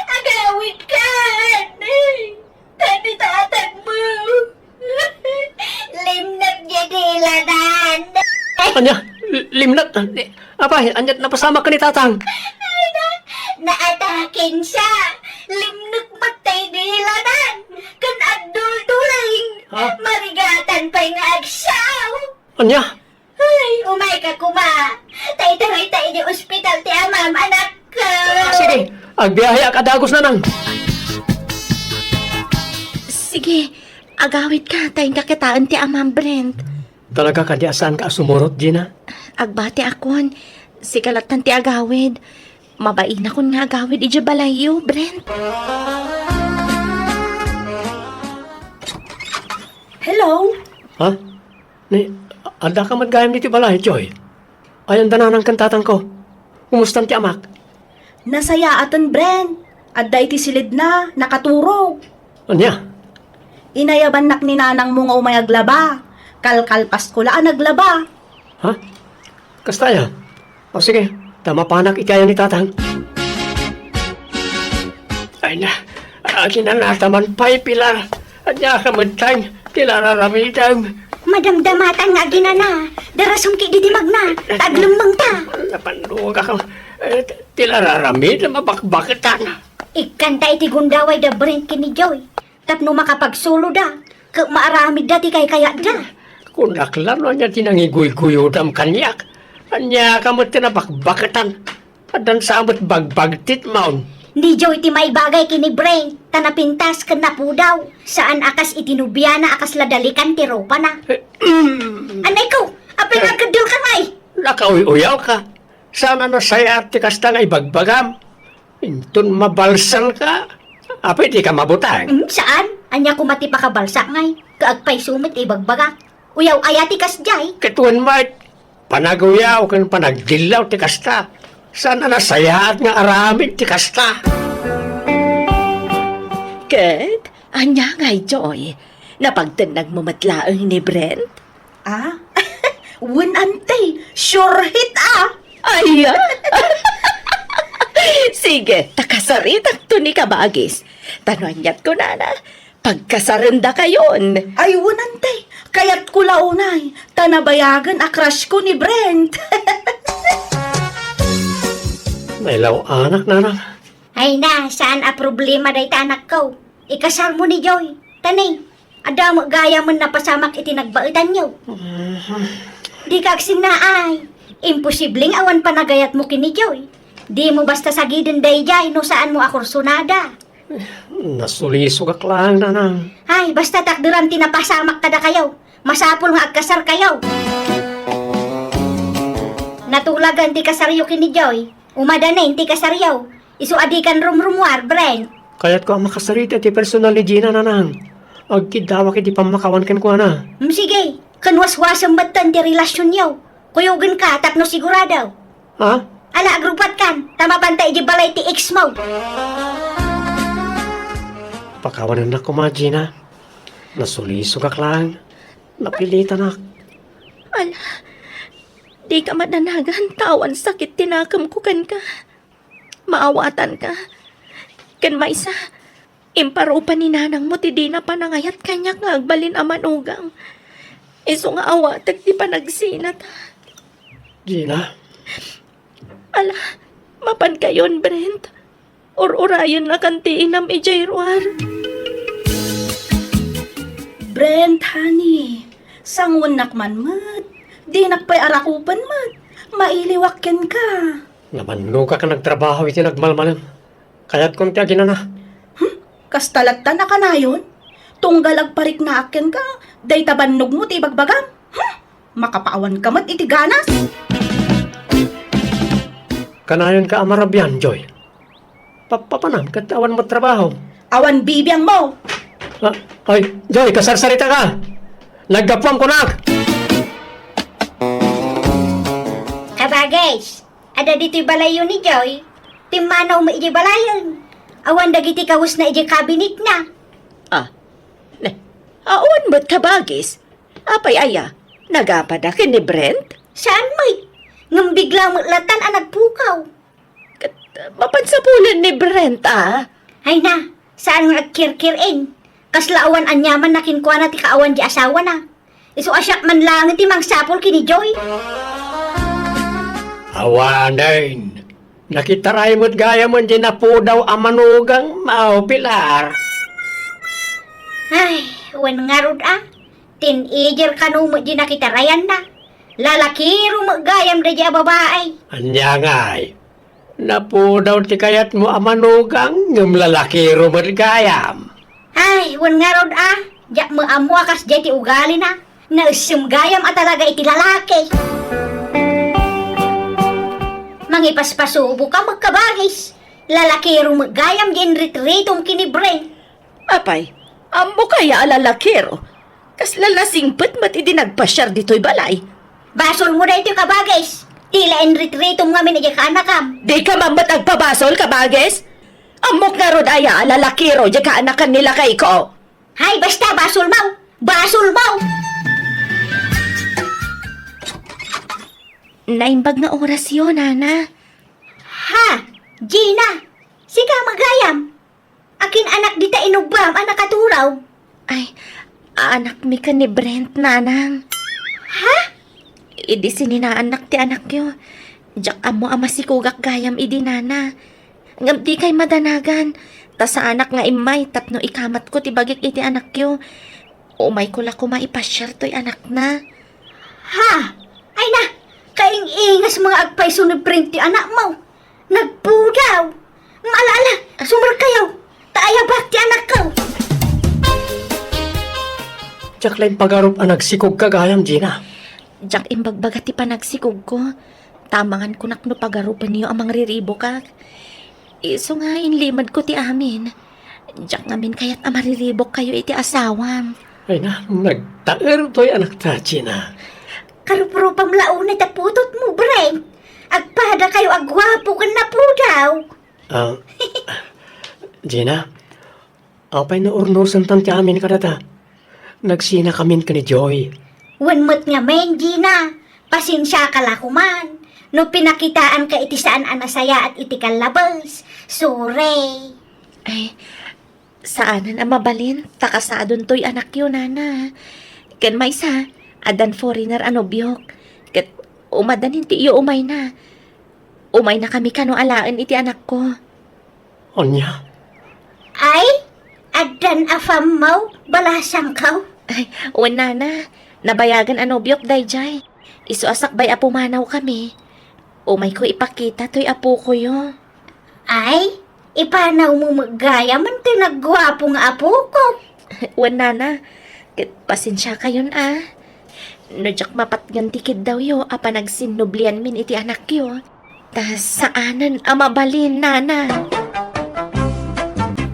Agawidka, anay! Tani tatangmo! Limnek diay dilanan! Ania? L-, limnek? Apay, aniat napasamak ken ni tatang? Ay, na, naatakin siya! Limnek met tay dilanan! Ken agdulduling! Ha? Marigatan pay nga agsaw! Ania? Ay, umayka koma. Ta itaray ta idi ospital ti amam, anakko. Ah, sige, agbiaheak a dagus, Nanang. Sige, agawidka, ta inka kitaen ti amam, Brent. Talaga kadi a saanka a sumurot, Gina? Agbatiakon, sika lattan ti agawid. Mabainakon nga agawid idiay balayyo, Brent. Hello? Ha? Ni, addaka met gayam ditoy balay, Joy? Ayan da nanang ken tatangko. Kumustan ti amak? Nasayaaten, Brent. Adda iti silidna, nakaturog. Ania? Inayabannak ni nanangmo nga umay aglaba. Kalkalpasko la a naglaba. Ha? Kasta aya? O sige, ta mapanak iti ayan ni tatang. Ay na, aginanata man pay, Pilar. Ania ka met, Tang, ti nararamidem? Madamdamatan nga aginana. Darasem ket didi magna, ta aglemmengta. Napandugak. Eh, ti nararamidem a bakbaketan. Ikkanta iti gundaway da Brent ken ni Joy. Tapno makapagsuloda, ket maaramidda ti kaykayatda. Kunak la no ania ti nangiguyguyodam kaniak. Ania ka met ti nabakbaketan? Addan sa met bagbagtit maon. Ni Joy ti maibagay ken ni Brent, ta napintas ken napudaw. Saan a kas iti nobiana a kasla dalikan ti rupana. Eh, mm. Anay ko, apay nga agkeddel ka ngay? Nakauy-uyaw ka. Saan a nasayaat ti kasta nga ibagbagam. Inton mabalsan ka, apay di ka mabutang? Mm, saan? Ania koma ti pakabalsak ngay? Ket agpayso met ti ibagbagak. Uyaw aya ti kasdiay? Ket wen met, panaguyaw ken panagdillaw ti kasta. Saan a nasayaat nga aramid ti kasta. Ket, ania ngay, Joy? Napagtennagmo met laeng ni Brent? Ah? Wen, Ante, sure hit, ah! Ay, ah. Sige, ta kasaritakto ni Kabagis. Ta no aniat kunana, pagkasarendakayon. Ay, wen, Ante, kayatko la unay, ta nabayagen a crush ko ni Brent. Nailaw-anak, Nanang. Ay na, saan a problema dayta, anakko. Ikasarmo ni Joy. Ta ni, adda met gayamen napasamak iti nagbaetanyo. Mhm. Dika agsinnaay. Imposibleng awan panagayatmo ken ni Joy. Dimo basta sagiden daydiay no saanmo a kursunada. Nasulisogak laeng, Nanang. Ay, basta takderam ti napasamak kadakayo. Masapul nga agkasarkayo. Natulagan ti kasaryo ken ni Joy. Umadanen ti kasaryo. Isu a dikan rumrumuar, Brent. Kayatko a makasarita ti personal ni Gina, Nanang. Agkiddawak iti pammakawan kenkuana. Mm, sige. Ken waswasem metten ti relasionyo. Kuyogenka tapno sigurado. Ha? Ala, agrupatkan, ta mapanta idiay balay ti ex mo. Pakawanennak koma, Gina. Nasulisogak laeng. Napilitanak. Ala, dika madanagan ta awan sakit ti nakemko kenka. Maawatanka. Ken maysa, imparupa ni nanangmo ti dina panangayat kaniak nga agbalin a manugang. Isu nga awatek ti panagsinata. Gina? Ala, mapankayon, Brent. Ur-urayennakan ti inam idiay ruar. Brent, honey, sanguennak man met. Dinak pay arakupen met. Mailiwak kenka. Namannogak a nagtrabaho iti nagmalmalem. Kayatkon ti aginana. Hmm? Kasta lattan a kanayon? Tunggal agpariknaak kenka, dayta bannogmo ti ibagbagam? Hmm? Makapaawanka met iti ganas? Kanayonka a marabian, Joy. Pappapanam ket awan met trabaho. Awan bibiangmo! Ah, ay, Joy, kasarsaritaka! Naggapuam kunak! Kabagis, adda ditoy balayyo ni Joy. Pimmanaw met idiay balayen. Awan dagiti kawesna idiay kabinetna. Ah, ne, awan met, Kabagis. Apay aya, nagapada ken ni Brent? Saan met. Ngem bigla met lattan a nagpukaw. Ket, mapan sapulen ni Brent, a? Ay na, saan nga agkirkir-en. Kasla awan aniamanna kenkuana ti kaawan ti asawana. Isu a siak man laeng ti mangsapul ken ni Joy. Awanen, nakitaray met gayam diay napudaw a manugang, Mao Pilar. Ay, wen ngarud a. Teenager kano met diay nakitarayanna. Lalakiro met gayam daydiay a babai. Ania ngay? Napudaw ti kayatmo a manugang, ngem lalakiro met gayam. Ay, wen ngarud a, diak met ammo a kasdiay ti ugalina. Naessem gayam a talaga iti lalaki. Mangipaspasuboka met, Kabagis. Lalakiro met gayam diay inritritom ken ni Brent. Apay, ammoka aya a lalakiro? Kasla lasingpet met idi nagpasiar ditoy balay. Basolmo daytoy, Kabagis. Ti la inritritom ngamin idiay kaanakam. Dika man met agpabasol, Kabagis? Ammok ngarud aya a lalakiro diay kaanakan ni lakayko? Hay, basta, basolmo! Basolmo! Naimbag nga orasyo, Nana. Ha? Gina! Sika met gayam? Akin anak dita inubbam a nakaturaw? Ay, anakmi ken ni Brent, nanang. Ha? Idi sininaannak ti anakyo, diak ammo a masikogak gayam idi, nana. Ngem dikay madanagan, ta saanak nga immay tapno ikamatko ti bagik iti anakyo. Umayko la koma ipasiar toy anakna. Ha? Ay na, kaing-ingas mga agpayso ni Brent ti anakmo. Nagpudaw. Ala, ala, sumurkayo. Ta ayabak ti anakko. Diak la impagarup a nagsikogka gayam, Gina. Diak imbagbaga ti panagsikogko. Tamangan kunak no pagarupenyo a mangriribokak. Isu nga inlimedko ti amin. Diak ngamin kayat a mariribokkayo iti asawam. Ay na, nagtaer toy anakta, Gina. Karuprupam la unay ta putotmo, Brent. Agpadakayo a guapo ken napudaw. Ah, Gina, apay no urnosentan ti amin kadata? Nagsinakamin ken ni Joy. Wen met ngamin, Gina. Pasensiaka la koman. No pinakitaanka iti saan a nasayaat iti kallabes. Sorry. Ay, saanen a mabalin, ta kasadon toy anakyo, nana. Ken maysa, addan foreigner a nobiok. Ket umadanin ti iyo umayna. Umaynakami kano alaen iti anakko. Ania? Ay, addan a pammaw, balasangkaw. Ay, wen, nana, nabayagan a nobiok daydiay. Isu a sakbay a pumanawkami. Umayko ipakita toy apokoyo. Ay, ipanawmo met gayam ti nagguapo nga apoko. Wen, nana, ket pasensiakayon a. No diak mapatgan ti kiddawyo a panagsinnublianmin iti anakyo, ta saanen a mabalin, nana.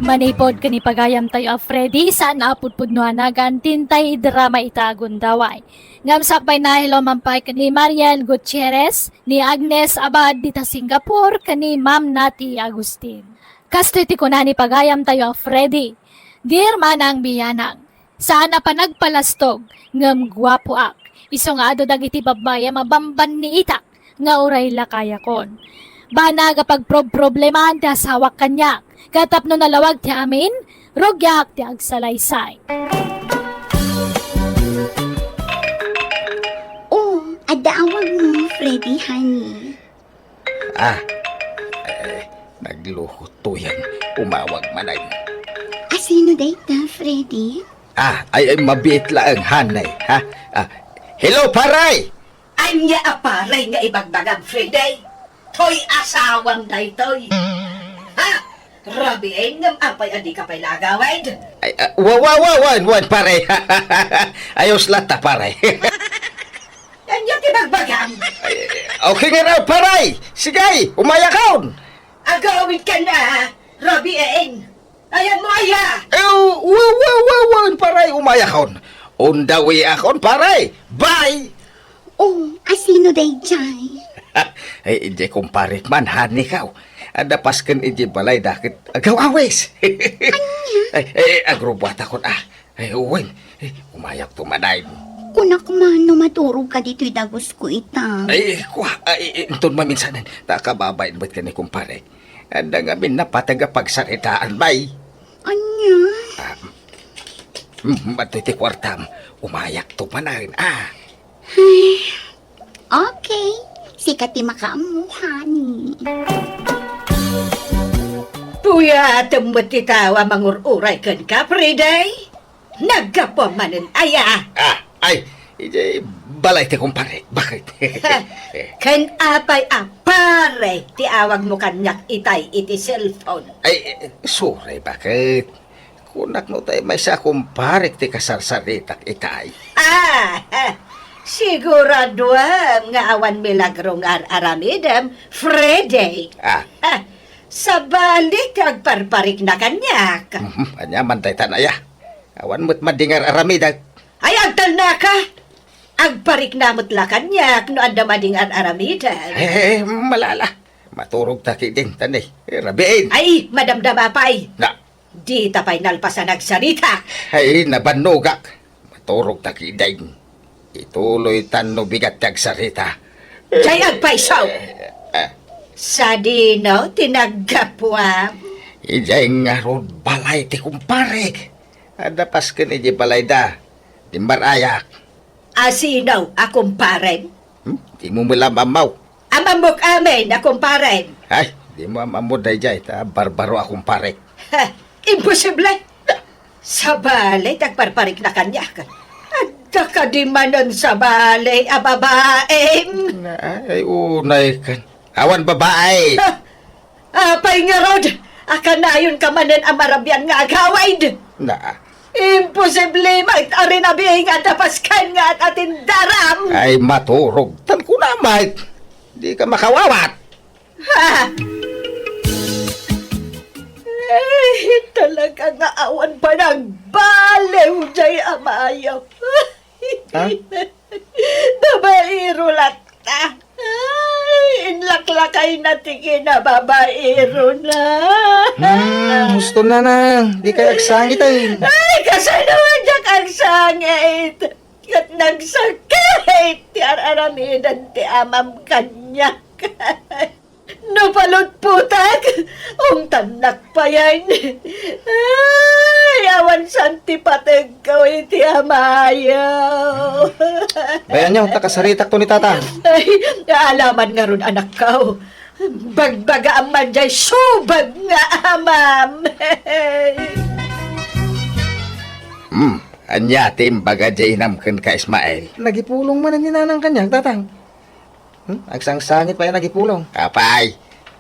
Manipud ken ni pagayamtayo a Freddy, saan a pudpudno a nagan ti intay drama ita a gundaway. Ngem sakbay na, hello man pay ken ni Mariel Gutierrez, ni Agnes Abad dita Singapore, ken ni Ma'am Nati Agustin. Kastoy ti kuna ni pagayamtayo a Freddy, Dear Manang Biyanang, saan a panagpalastog, ngem guapoak. Isu nga adu dagiti babbai a mabambanniitak nga uray lakayakon. Banag a pagprobproblemaan ti asawak kaniak, ket tapno nalawag ti amin, rugiak ti agsalaysay. Oh, adda awagmo, Freddy, honey. Ah, eh, nagluhot to yan. Umawag man ay. Asino dayta, Freddy? Ah, ay, ay, mabiit laeng, hanay, ha? Ah, hello, paray! Ania a paray nga ibagbagam, Freddy? Toy asawam daytoy. Ha? Rabiin ngem apay a dika pay la agawid? Ay, ah, wa, wa, wa, wan, wan, pare. Ayos latta, pare. Ania ti bagbagam? Ay, okay nga raw, pare. Sige, umayakon. Agawid ka na, Rabiin. Ayan mo, aya. Eh, wa, wa, wa, wan, pare, umayakon. Undawi akon, pare. Bye. Oh, asino daydiay? Ay, idiay kumparek man, hanikaw. Adda pasken idiay balay da ket agaw-awis. Ania? Ay, ay, agrubuatakon, ah. Ay, wen. Ay, umayakto man ay. Kunak man no maturogka ditoy dagusko ita. Ay, kua, ay, inton maminsanen, ta kababain met ken ni kumpare. Adda ngamin napateg a pagsaritaan, bay. Ania? Ah, mm, adtoy ti kuartam. Umayakto man ay, ah. Ay, okay. Sika ti makaammo, honey. Puyatem met ti tao a mangur-uray kenka, Friday. Naggapu manen aya. Ah, ay, idiay balay ti kumpare. Bakit? Ken apay a pare ti awagmo kaniak itay iti cellphone? Ay, sorry, bakit? Kunak no tay maysa a kumparek ti kasarsaritak itay. Ah, siguraduam nga awan milagro nga ar-aramidem, Freddy. Ah. Ah, sabali ti agparparikna kaniak. Mhm, ania man daytan aya? Awan met madi nga ar-aramidek. Ay, agtalnaka! Agparikna met la kaniak no adda madi nga ar-aramidek. Eh, eh, malala. Maturog ta kidin, tani. Eh, rabiin. Ay, madamdama pay. Na, Dita pay nalpas a nagsarita. Ay, nabannogak. Maturog ta kidin. Ituloy tan no bigat ti agsarita. Jay agpayso. Eh, eh. Sadino ti naggapuam? Idiay ngarud balay ti kumparek. Adda pasken idiay balayda. Dimmar-ayak. Asino a kumparem? Hmm? Dimo met la maammo. Amammok amin a kumparem. Ay, dimo am-ammo daydiay, ta barbaro a kumparek. Ha, imposible! Sabali, ti agparparikna kaniak. Adda kadi manen sabali a babaem? Na, ay, unay kan. Awan babae. Ha? Apay ngarud a kanayonka manen a marabian nga agawid? Na. Imposible, Mike, a rinabiing a dapas ken nga at-atindaram. Ay, maturog. Tan kuna, Mike. Di ka makawawat. Ha? Ay, talaga nga awan panagbaliw jay amayok. Ha? Babaero latta. Ay, inlaklakayna ti kinababaerona. Hmm, husto na na. Di kay agsangit ay. Ay, kasano nga diak agsangit? Ket nagsakit ti ar-aramiden ti amam kaniak. No palutputak, ungtannak payen. Ay, awan saan ti pategko iti amayo. Bayanyo, ta kasaritakto ni Tatang. Ay, alaman ngarud, anakko. Bagbagaam man jay subag nga amam. Hmm, ania ti imbaga jay inam kenka, Ismael? Nagipulong manen ni Nanang kaniak, Tatang. Hmm? Agsangsangit pay a nagipulong. Apay,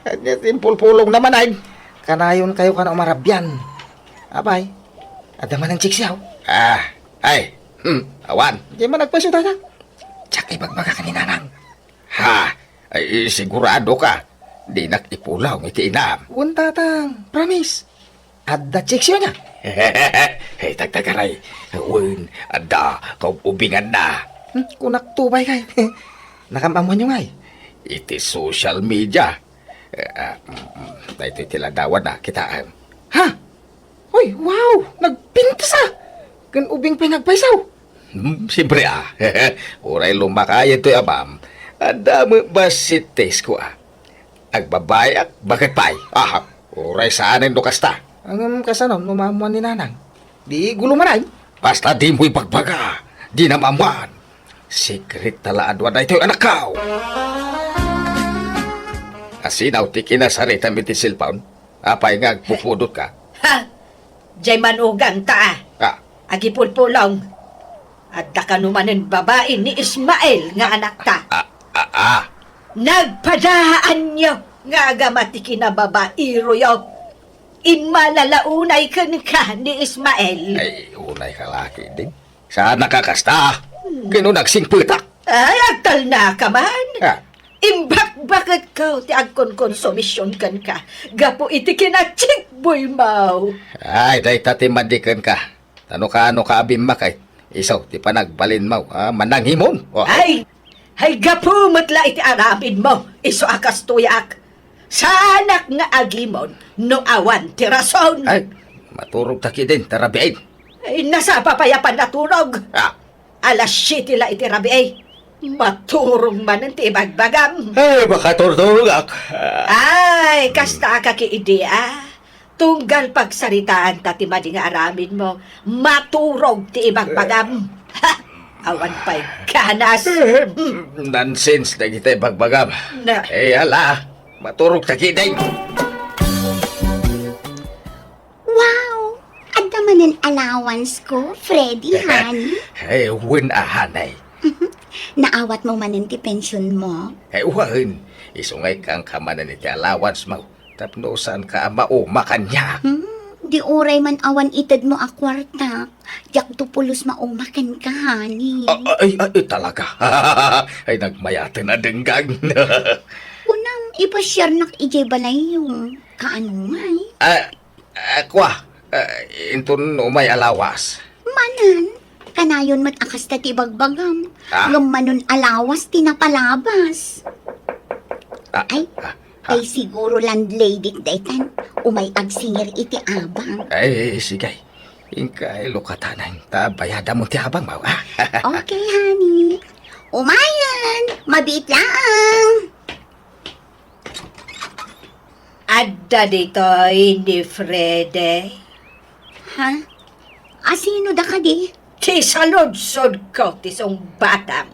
ania ti impulpulongna manen? Kanayonkayo kan a umarabian. Apay, adda manen chicks yaw? Ah, ay, hmm, awan. Diay man agpayso, Tatang. Diak ibagbaga ken ni Nanang. Ha? Ay, sigurado ka? Dinak ipulong iti inam. Wen, Tatang. Promise. Adda chicks yaw nia? Hey, tagtagaray. Wen, adda kaub-ubinganna. Hmm, kunakto pay kay. Nakam-ammoanyo ngay? Iti social media. Eh, ah, mm, mm, daytoy ti ladawanna, kitaem. Ha? Hoy, wow! Nagpintas a! Ken ubing pay nga agpayso. Hmm, siyempre, ah. Uray lumakay daytoy amam, adda met bassit ti isko, ah. Agbabayak, baket pay. Aha, uray saanen no kasta. Ngem kasano no maammoan ni Nanang? Di gulo manen. Basta dimo ibagbaga, dinam ammoan. Secret ta la a dua daytoy, anakko. Asino ti kinasaritam iti cellphone? Apay nga agpupudotka? Ha? Jay manugangta, ah. Ah. Agipulpulong. Adda kano manen babai ni Ismael nga anakta. Ah, ah, ah. Nagpadaanyo nga agama ti kinababaeroyo. Immalala unay kenka ni Ismael. Ay, unay ka laki, din. Saan nakakasta? Hmm. Ken no nagsingpetak? Ay, agtalnaka man. Ah. Imbakbaketko ti agkonkonsumision kenka gapu iti kinachikboymo. Ay, dayta ti madi kenka. Ta no kaano ka a bimmakay, isu ti panagbalinmo a manangimon. Oh. Ay, ay, gapu met la iti aramidmo, isu a kastoyak. Saanak nga agimon no awan ti rason. Ay, maturog ta kidin, ta rabiin. Ay, nasapa pay a pannaturog. Ah. Alas siete la iti rabii. Maturog manen ti ibagbagam. Ay, makaturturogak. Ay, kasta ka ki idi, ah. Tunggal pagsaritaan ta ti madi nga aramidmo, maturog ti ibagbagam. Ha! Awan pay ganas. Eh, nonsense dagiti ibagbagam. Na- Eh, ala, maturog ta kidin. Wow! Adda manen allowance ko, Freddy, honey. Eh, wen a, honey. Mhm. Naawatmo manen ti pensionmo? Eh, wen. Isu nga ikkanka manen iti allowance mo. Tapno saanka a mauma kaniak. Hmm, di uray man awan itedmo a kuarta. Diakto pulos mauma kenka, honey. Ah, ay, ay, ay, talaga. Ay, nagmayaten a denggan. Kunam, ipasiarnak idiay balayyo. Kaano ngay? Ah, ah, kua, ah, inton umay a lawas. Manen, kanayon met a kasta ti ibagbagam. Ah. Ngem manen a lawas ti napalabas. Ah, Ay, ah, ah. Ay, siguro landlady daytan. Umay agsingir iti abang. Ay, sige. Inka, ilukatanan. Ta bayadam ti abangmo, ah. Okay, honey. Umayen! Mabiit laeng! Adda ditoy ni Freddy. Ha? Asino da kadi? Ti saludsodko ti sungbatam.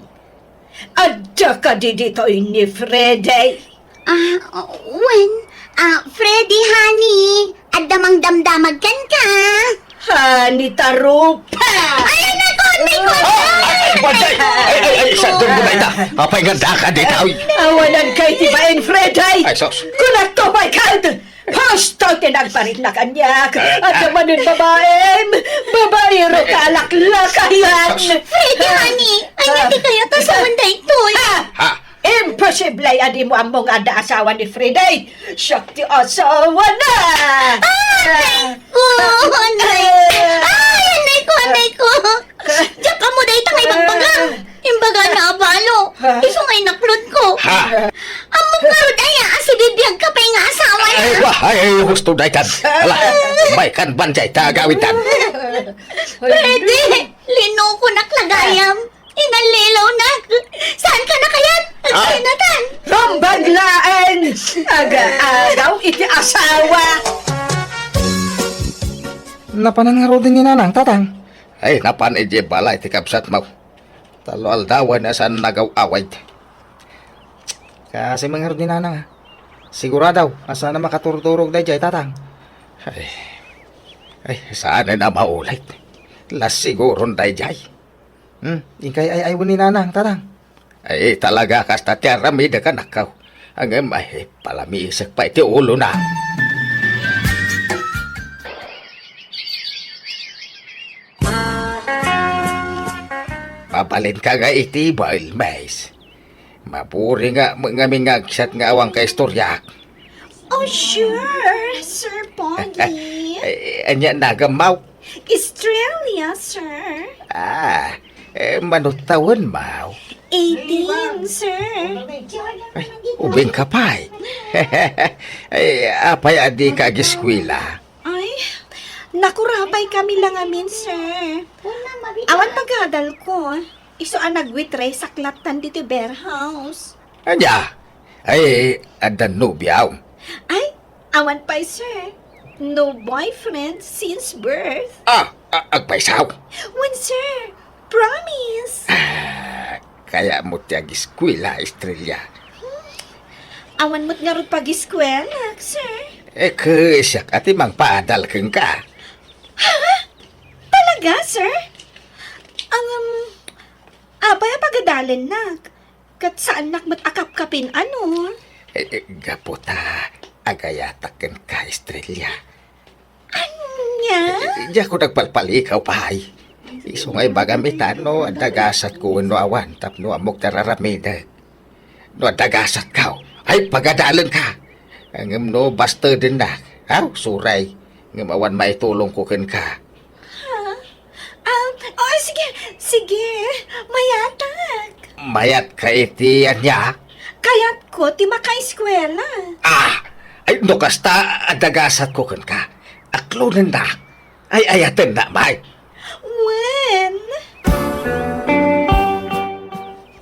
Adda kadi ditoy ni Freddy? Ah, wen. Ah, Freddy, honey. Adda mangdamdamag kenka. Honey, tarupa. Ay, nako, nako. Ah, ay, ay, ay, ay, ay, ay, sa dunggo na ita. Apay nga daka ditoy? Awanan kay ti bain, Freddy. Ay, sus. Kunakto, my God. Husto ti nagparitna kaniak. Adda manen babaem. Babaero ka alaklakayan. Freddy, honey, ania ti kayat a sawen daytoy? Ha? Ha? Imposible a dimo ammo nga adda asawa ni Freddy. Siak ti asawana. Ay, ko, Freddy. Ay, anay ko, anay ko. Diak ammo dayta nga ibagbaga. Imbagana a balo. Isu nga inaklodko. Ha? Ammok ngarud aya a sibibiagka pay nga asawana. Ay, wa, ay, ay, husto daytan. Ala, maykan ban dayta agawidtan. Freddy, linukonak la gayam. Inallilaw na. Saan ka na kayat? Ah. Agsinatan. Rumbag laeng. Aga-agaw iti asawa. Napanan ngaruden ni Nanang, Tatang? Ay, napan idiay balay ti kabsatmo. Tallo aldawen a saan nagaw-awid. Kasi mangarud ni Nanang, ah. Sigurado a saan a makaturturog daydiay, Tatang. Ay, ay, saanen a maulit. La siguron daydiay. Hmm, inkay ay-aywen ni Nanang, Tatang. Ay, talaga, kasta ti aramidek, anakko. Ngem, ay, palamisek pay ti ulona. Mabalinka nga iti, Bailmes. Maburinga ngamin nga agsat nga awan kaistoriak. Oh, sure, Sir Pogi. Eh, ania nagammaw? Estrella, sir. Ah, eh, mano tawenmaw? Eighteen, sir. Ay, ubing ka pay. Ay, apay a dika agiskwela? Ay, nakurapay kami la ngamin, sir. Awan pagadalko. Isu a nagwitre saklatan ditoy beer house. Ania? Ay, adda nobiam? Ay, awan pay, sir. No boyfriend since birth. Ah, a-, agpaysaw? Wen, sir. Promise. Ah, kayatmo ti agiskwela, Estrella. Awan met ngarud pagiskwelak, sir. Eh, kasiak a ti mangpaadal kenka. Ha? Talaga, sir? Ang, um, apay a pagadalennak? Ket saannak met a kapkapin, ano? Eh, eh, gapu ta agayatak kenka, Estrella. Ania? Eh, eh, diak nagpalpalikaw pay. Isu nga ibagam ita no adda gasatko wenno awan tapno ammok ti ar-aramidek. No adda gasatko, ay, pagadalenka. Ngem no bastedennak, aw, suray. Ngem awan maitulongko kenka. Ha? Ah, oh, sige, sige. Mayatak. Mayatka iti ania? Kayatko ti makaeskwela. Ah! Ay, no kasta, adda gasatko kenka. Aklonennak. Ay, ayatennak, bay. Wen?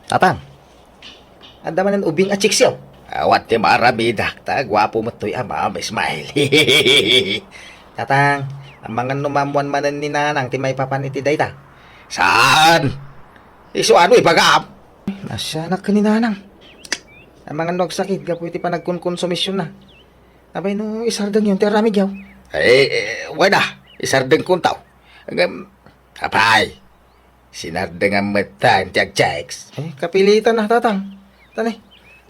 Tatang, adda manen ubing a chicksyo? Awan ti maaramidak, ta guapo met toy amam, Ismael. Tatang, amangan no maammoan manen ni Nanang ti maipapan iti dayta? Saan? Isu ano ibagam? Nasianak ken ni Nanang. Amangan no agsakit gapu iti panagkonkonsumisyonna. Apay no isardengyon ti aramidyo? Eh, eh, wen a, isardengkonto. Ngem, apay, sinardengan met ta ti agchicks. Eh, kapilitan a, Tatang. Tani,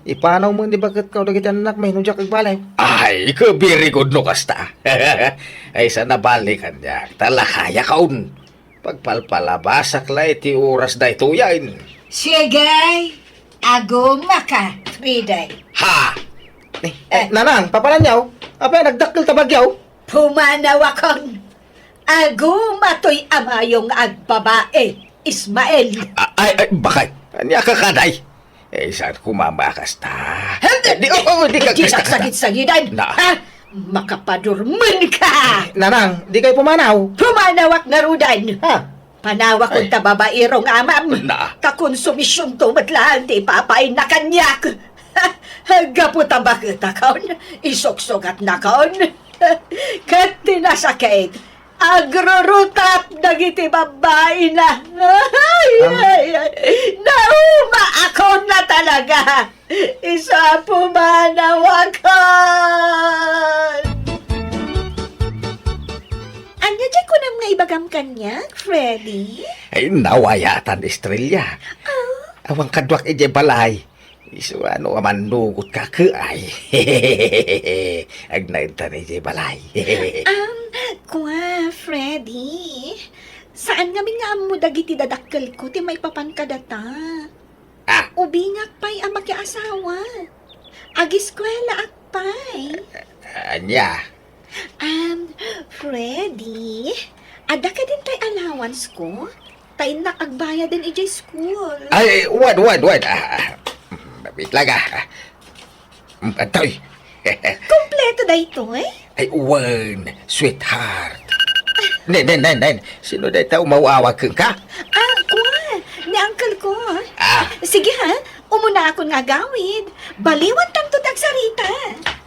ipanaw met ni baketko dagiti annakmi no diak agbaliw. Ay, very good no kasta. Ay, saan a bali kaniak, ta lakayakon. Pagpalpalabasak la iti oras daytoyen. Sige, agumaka, Friday. Ha? Eh, eh, Nanang, papananyo? Apay, nagdakkel ta bagyo? Pumanawakon. Aguma toy amayo nga agbabae, Ismael. A-, ay, ay, bakit? Ania ka kaday? Eh, saan ko mamakasta? Hindi, di, oh, oh, di ka Hindi kasta-kasta. Nagsagid-sagidan, Na. Ha? Makapadurmenka. Nanang, di kayo pumanaw? Pumanawak ngaruden. Ha? Panawak Ay. Unta babaero nga amam. Na. Kakonsumisyonto met laeng ti ipapainna kaniak. Gapu ta baketakon, isuksugatnakon. Ket ti nasakit, agrurutap dagiti babbaina. Ay, Am- ay, ay. Naumaakon na talaga. Isu a pumanawakon. Ania diay kunam nga ibagam kaniak, Freddy? Ay, nawayatan, Estrella. Ah? Awan kaduak idiay balay. Isu a no a mannugot ka, ket ay. Agnaed ta idiay balay. Um, kua, Freddy. Saan ngamin nga ammo dagiti dadakkelko ti maipapan kadata? Ah. Ubingak pay a makiasawa. Agiskuelaak pay. Ania? Um, Freddy, adda kadin tay allowance ko? Ta innak agbayaden idiay school. Ay, wen, wen, wen. Ah, ah, wait lang, ah. Ah. Mm, atoy. Kompleto daytoy? Ay, wen, sweetheart. Nen, nen, nen, nen. Sino dayta umaw-awag kenka? Ah, kua, ni uncle ko. Ah. Sige ha, umunaakon nga agawid. Baliwantanto ti agsarita.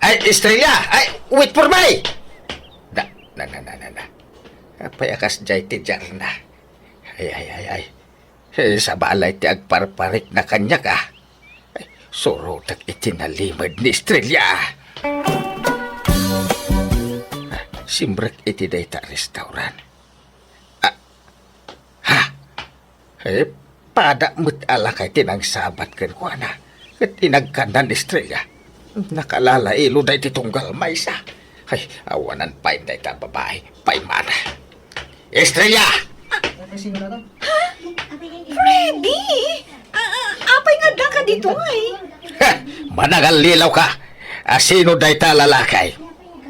Ay, Estrella! Ay, wait for me! Na, na, na, na, na, na. Apay a kasdiay ti diarna? Ay, ay, ay, ay. Eh, sabali ti agparparikna kaniak, ah. Ay, surotek iti nalimed ni Estrella, ah. Ah, simrek iti dayta a restaurant. Ah, ha? Eh, pada met a lakay ti nangsabat kenkuana. Ket inagkanna ni Estrella. Nakalalailo daydi tunggal maysa. Ay, awanan pay dayta a babai. Paymana. Estrella! Freddy! Ah, ah, apay nga addaka ditoy? Ha! Manangallilaw ka! A, sino dayta a lalaki?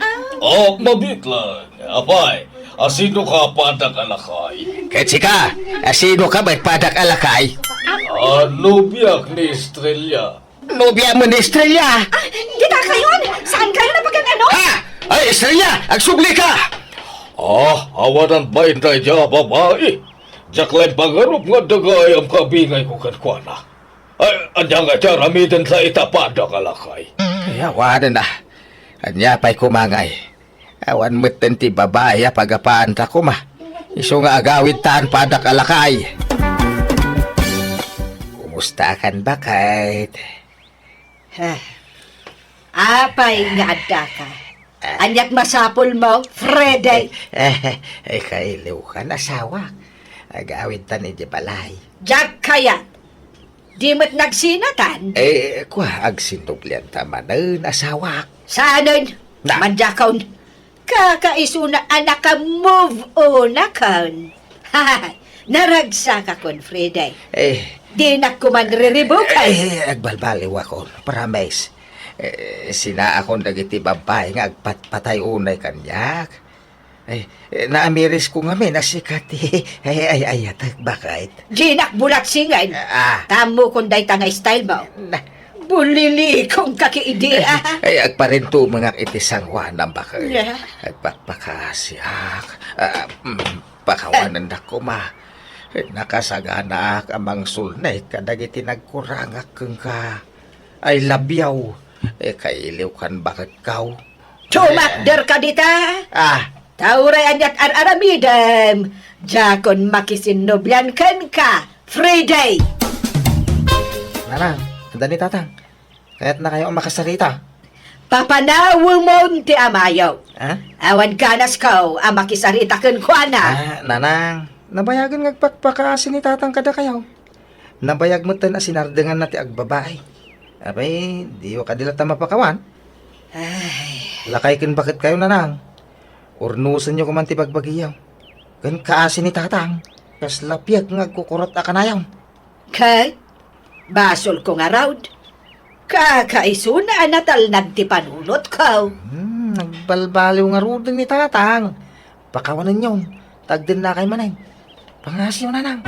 Ah. Oh, mabiit lang. Apay, a, sino ka a padak a lakay? Ket sika, a, sino ka met padak a lakay? Ah, nobiak ni Estrella. Nobiam ni Estrella? Ah, dita kayon? Saan kayo napagan-ano? Ha? Ay, Estrella, agsubli ka! Ah, awanan pay dayta a babai. Diak laeng pangarup nga adda gayam kabingayko kenkuana. Ay, ania nga ti aramidenta ita padak a lakay? Ay, awanen a. Ania pay koma ngay? Awan metten ti babai a pagapaanta koma. Isu nga agawidtan padak a lakay. Kumustakan, baket? Ah, apay nga addaka? Ah. Aniat masapulmo, Freddy? Eh, eh, kailiwkan, asawak. Agawidtan idiay balay. Diak kayat. Di met nagsinatan? Eh, kua, agsinublianta manen, asawak. Saanen? Na. Mandiakon. Kakaisuna a naka-move on-akon. Naragsakakon, Freddy. Eh. Dinak koma riribuken. Eh, agbalbaliwakon. Promise. Eh, sinaakon dagiti babbai nga agpatpatay unay kaniak. Eh, eh, naamirisko ngamin a sika ti ay, ay, ayatek, baket. Dinak bulatsingen. Ah. Ta ammokon dayta nga style mo. Na. Bulilikonka ket idi, ah. Ay, agparintumengak iti sangoanam, baket. Yeah. Agpakpakaasiak. Ah, mm, pakawanendak koma. Nakasaganaak a mangsulnek kadagiti nagkurangak kenka. I love you. Eh, kailiwkan, baketko. Tumakderka dita. Ah. Ta uray aniat ar-aramidem, diakon makisinnublian kenka, Freddy. Nanang, adda ni tatang. Kayatnakayo a makasarita. Papanawemon ti amayo. Ha? Awan ganasko a makisarita kenkuana. Ah, nanang, nabayagen nga agpakpakaasi ni tatang kadakayo. Nabayag metten a sinardenganna ti agbabai. Apay, diyo kadi latta mapakawan? Ay. Lakay ken baketkayo, nanang. Urnosenyo koman ti bagbagiyo. Ken kaasi ni tatang, kasla piek nga agkukurot a kanayon. Ket basolko ngarud. Kakaisuna a natalnag ti panunotko. Hmm, nagbalbaliw ngaruden ni tatang. Pakawanenyo, ta agdennakay manen. Pangasiyo, nanang.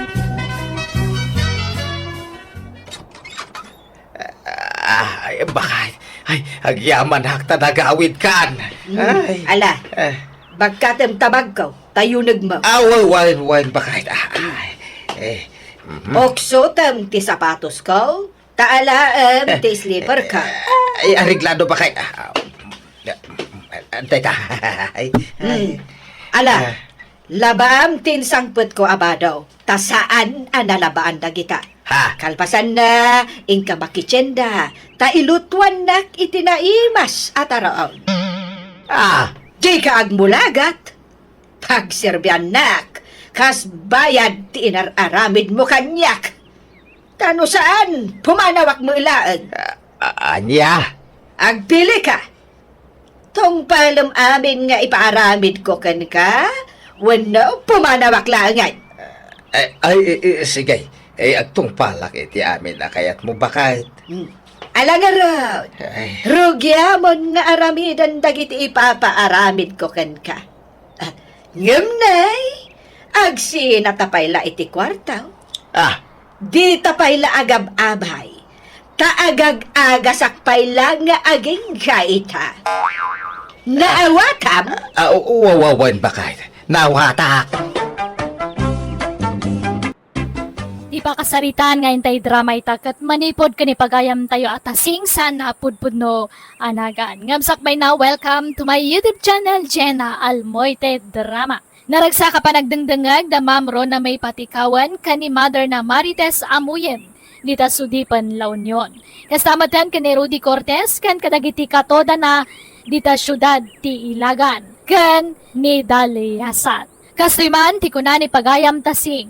Ah, ay, bakay. Ay, agyamanak ta nagawidkan. Hmm, ay. Ala, eh. Bagkatem ta bagko, ta yunegmo. Ah, wa-, wen, wen, bakay. Ah, ay, eh, mhm. Uksotem ti sapatosko, Ta alaem ti slipper ka. Ay, areglado ba kay? Ah, ah, dayta. Ay, ay. Hmm. Ala, Ah. labaam ti insangpetko a bado, ta saan a nalabaan dagita. Ha? Kalpasanna, inka makitienda, ta ilutuannak iti naimas a taraon. Ah. Dika agmulagat. Pagserbiannak, kas bayad ti inar-aramidmo kaniak. Ta no saan, pumanawak met laeng. A-, ania? Agpili ka. Tungpalem amin nga ipaaramidko kenka, wenno pumanawak laengen? Ay, ay, i-, i-, sige. Ay, agtungpalak iti amin a kayatmo, baket. Hmm. Ala ngarud, Ay. rugiamon nga aramiden dagiti ipapaaramidko kenka. Ah, ngem nay, agsinata pay la iti kuarto. Ah. Dita pay la agab-abay, ta agag-agasak pay la nga agingga ita. Naawatam? Ah, u-, u-, wa-, wa-, wen, baket. Naawatak. Ti pakasaritaan nga intay drama ita ket manipud ken ipagayamtayo a tasing saan a pudpudno a nagan. Ngem sakbay na, welcome to my YouTube channel, Jenna Almoite Drama. Naragsak a panagdengdengngeg da Ma'am Rona May Patikawan ken ni Mother na Marites Amuyen dita Sudipen, La Union. Kasta met ken ni Rudy Cortez ken kadagiti katodana dita siudad ti Ilagan ken ni Daliasat. Kastoy man ti kuna ni pagayam tasing,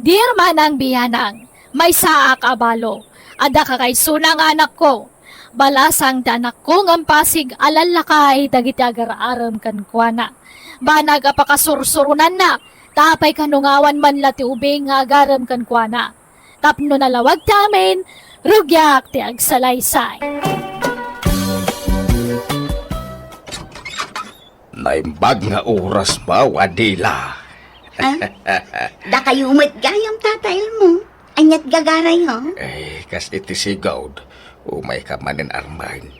"Dear Manang Bianang, maysaak a balo. Adda kakaysona nga anakko. Balasang ti anakko ngem pasig a lallakay dagiti agar-arem kenkuana. Banag a pakasursuronanna, ta apay kano nga awan man la ti ubing nga agarem kenkuana. Tapno nalawag ti amin, rugiak ti agsalaysay." Naimbag nga oras mo, Adela. Ah? Dakayo met gayam, Tata Elmo. Aniat gagarayo? Eh, kas iti sigud, umayka manen armen.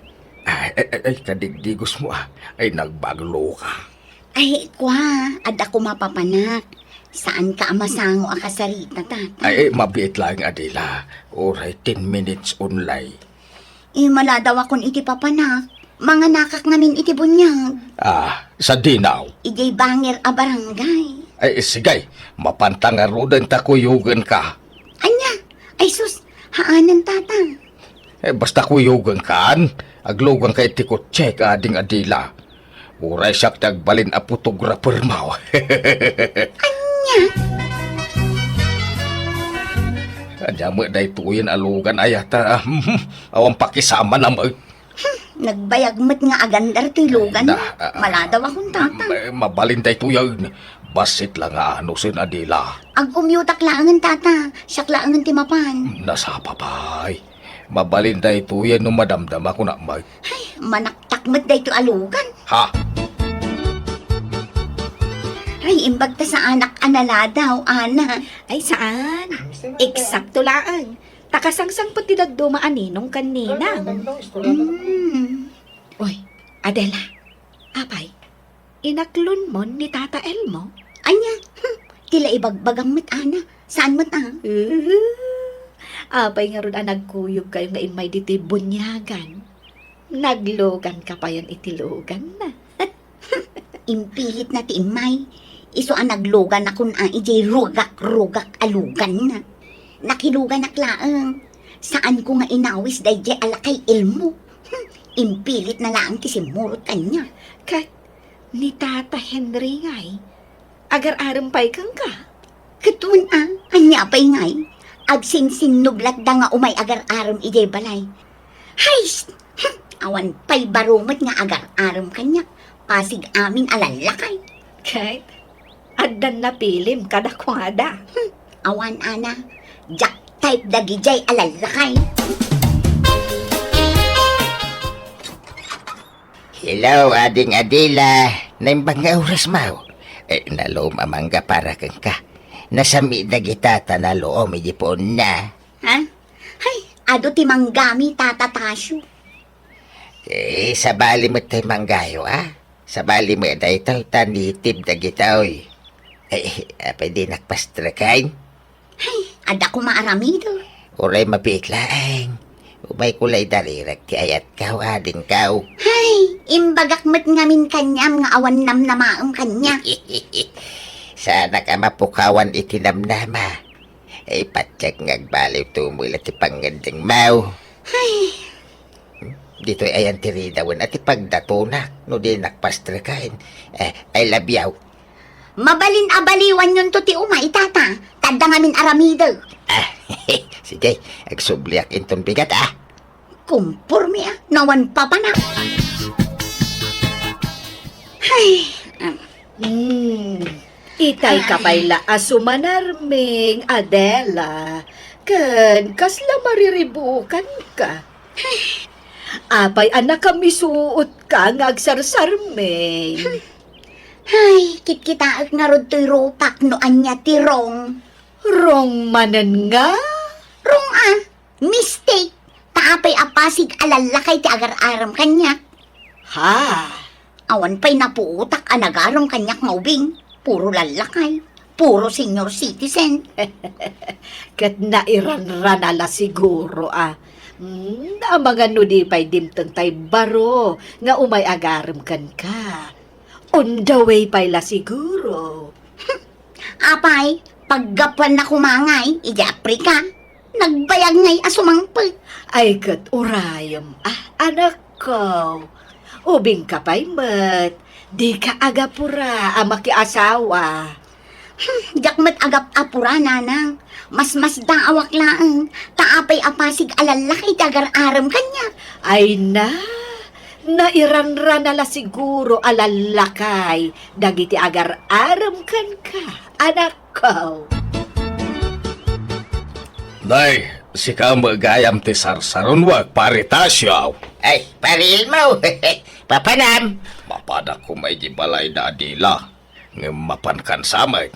Ay, ay, ay, ay, kadigdigos mo, ah. Ay, nagbaglo ka. Ay, kua, adda koma papanak. Saanka a masango a kasarita, Tata. Ay, ay, mabiit laeng, Adela. Uray ten minutes only. Eh, maladaw akon iti papanak. Manganakak ngamin iti buniag. Ah, sadino? Idiay bangir a barangay. Ay, sige, mapanta ngaruden ta kuyogenka. Ania? Ay sus, haanen, Tata. Eh, basta kuyogenkan, agluganka iti kotsek, Ading Adela. Uray siak ti agbalin a photographer mo. Ania? Ania met daytoyen a lugan, aya ta, awan pakisama na met. Hmm, nagbayag met nga agandar toy lugan. Na, ah, ah, Maladaw akon, Tata. Ma-, mabalin daytoyen. Bassit la nga anusen, Adela. Agkumyutak laengen, Tata. Siak laengen ti mapan. Nasapa pay. Mabalin daytoyen no madamdama ko na, Mike. Ay, manaktak met daytoy a lugan. Ha? Ay, imbag ta saanak a naladaw, Ana. Ay, saan? Eksakto laeng. Ta kasangsangpet ti dadduma a ninong ken ninang. Mm. Oy, Adela. Apay, inaklonmon ni Tata Elmo? Ania? Hmm, ti la ibagbagam met, Ana. Saan met, ah? Uh, apay ngarud a nagkuyogkayo nga immay ditoy buniagan? Nagluganka payen iti luganna. Impilitna ti immay. Isu a nagluganakon a idiay rugak-rugak a luganna. Nakiluganak laeng. Saanko nga inawis daydiay a lakay Elmo. Hmm, impilitna laeng ti simmurot kaniak. Ket ni Tata Henry ngay, agar-arem pay kenka? Ket wen a, ania pay ngay? Agsinsinnublatda nga umay agar-arem idiay balay. Hay! Hmm, awan pay baro met nga agar-arem kaniak. Pasig amin a lallakay. Ket addan napilim kadakuada. Hmm, awan, Ana. Diak type dagidiay a lallakay. Hello, Ading Adela. Naimbag nga oras mo. Eh, naluom a mangga para kenka. Nasami dagita ta naluom iti puonna. Ha? Hay, adu ti manggami, Tata Tasio. Eh, sabali met tay manggayo, ah. Sabali met daytoy ta native dagitoy. Eh, apay dinak pastreken? Hay, adda koma aramidek. Uray mabiit laeng. Umayko la idarirek ti ayatkaw, adingkaw. Hay, imbagak met ngamin kaniam nga awan namnamaem kaniak. Saanak a mapukawan iti namnama. Ay, patiek nga agbaliwto met la ti pangngeddengmo. Hay. Ditoy ayan ti ridawen a ti pagdatonak no dinak pastreken. Eh, I love you. Mabalin a baliwanyonto ti umay, tata. Ta adda ngamin aramidek. Ah, sige, agsubliak inton bigat, ah. Kumporme, ah. Nawan papanak. Hay, ah. Hmm. Itay ka pay la a sumanarming, Adela. Ken kasla mariribukanka. Apay a nakamisuotka nga agsarsarming? Ay, kitkitaek ngarud toy rupak no ania ti wrong. Wrong manen nga? Wrong a, mistake. Ta apay a pasig a lallakay ti agar-arem kaniak? Ha? Awan pay napuotak a nagarem kaniak nga ubing. Puro lallakay. Puro senior citizen. Ket nairanrana la siguro a. Hmm, amangan no di pay dimteng tay baro nga umay agarem kenka. On the way pay la siguro. Apay, paggapuanna koma ngay, idiay Africa. Nagbayag ngay a sumangpet. Ay, ket urayem, ah, anakko. Ubingka pay met, dika agapura a makiasawa. Hmm, diak met agap-apura, nanang. Masmasdaawak laeng, ta apay a pasig a lallakay ti agar-arem kaniak. Ay na, nairanrana la siguro a lallakay dagiti agar-arem kenka, anakko. Nay, sika met gayam ti sarsaronwak, Pare Tasio. Ay, Pare Elmo, papanam? Mapanak koma iti balay da Adela, ngem mapankan sa met.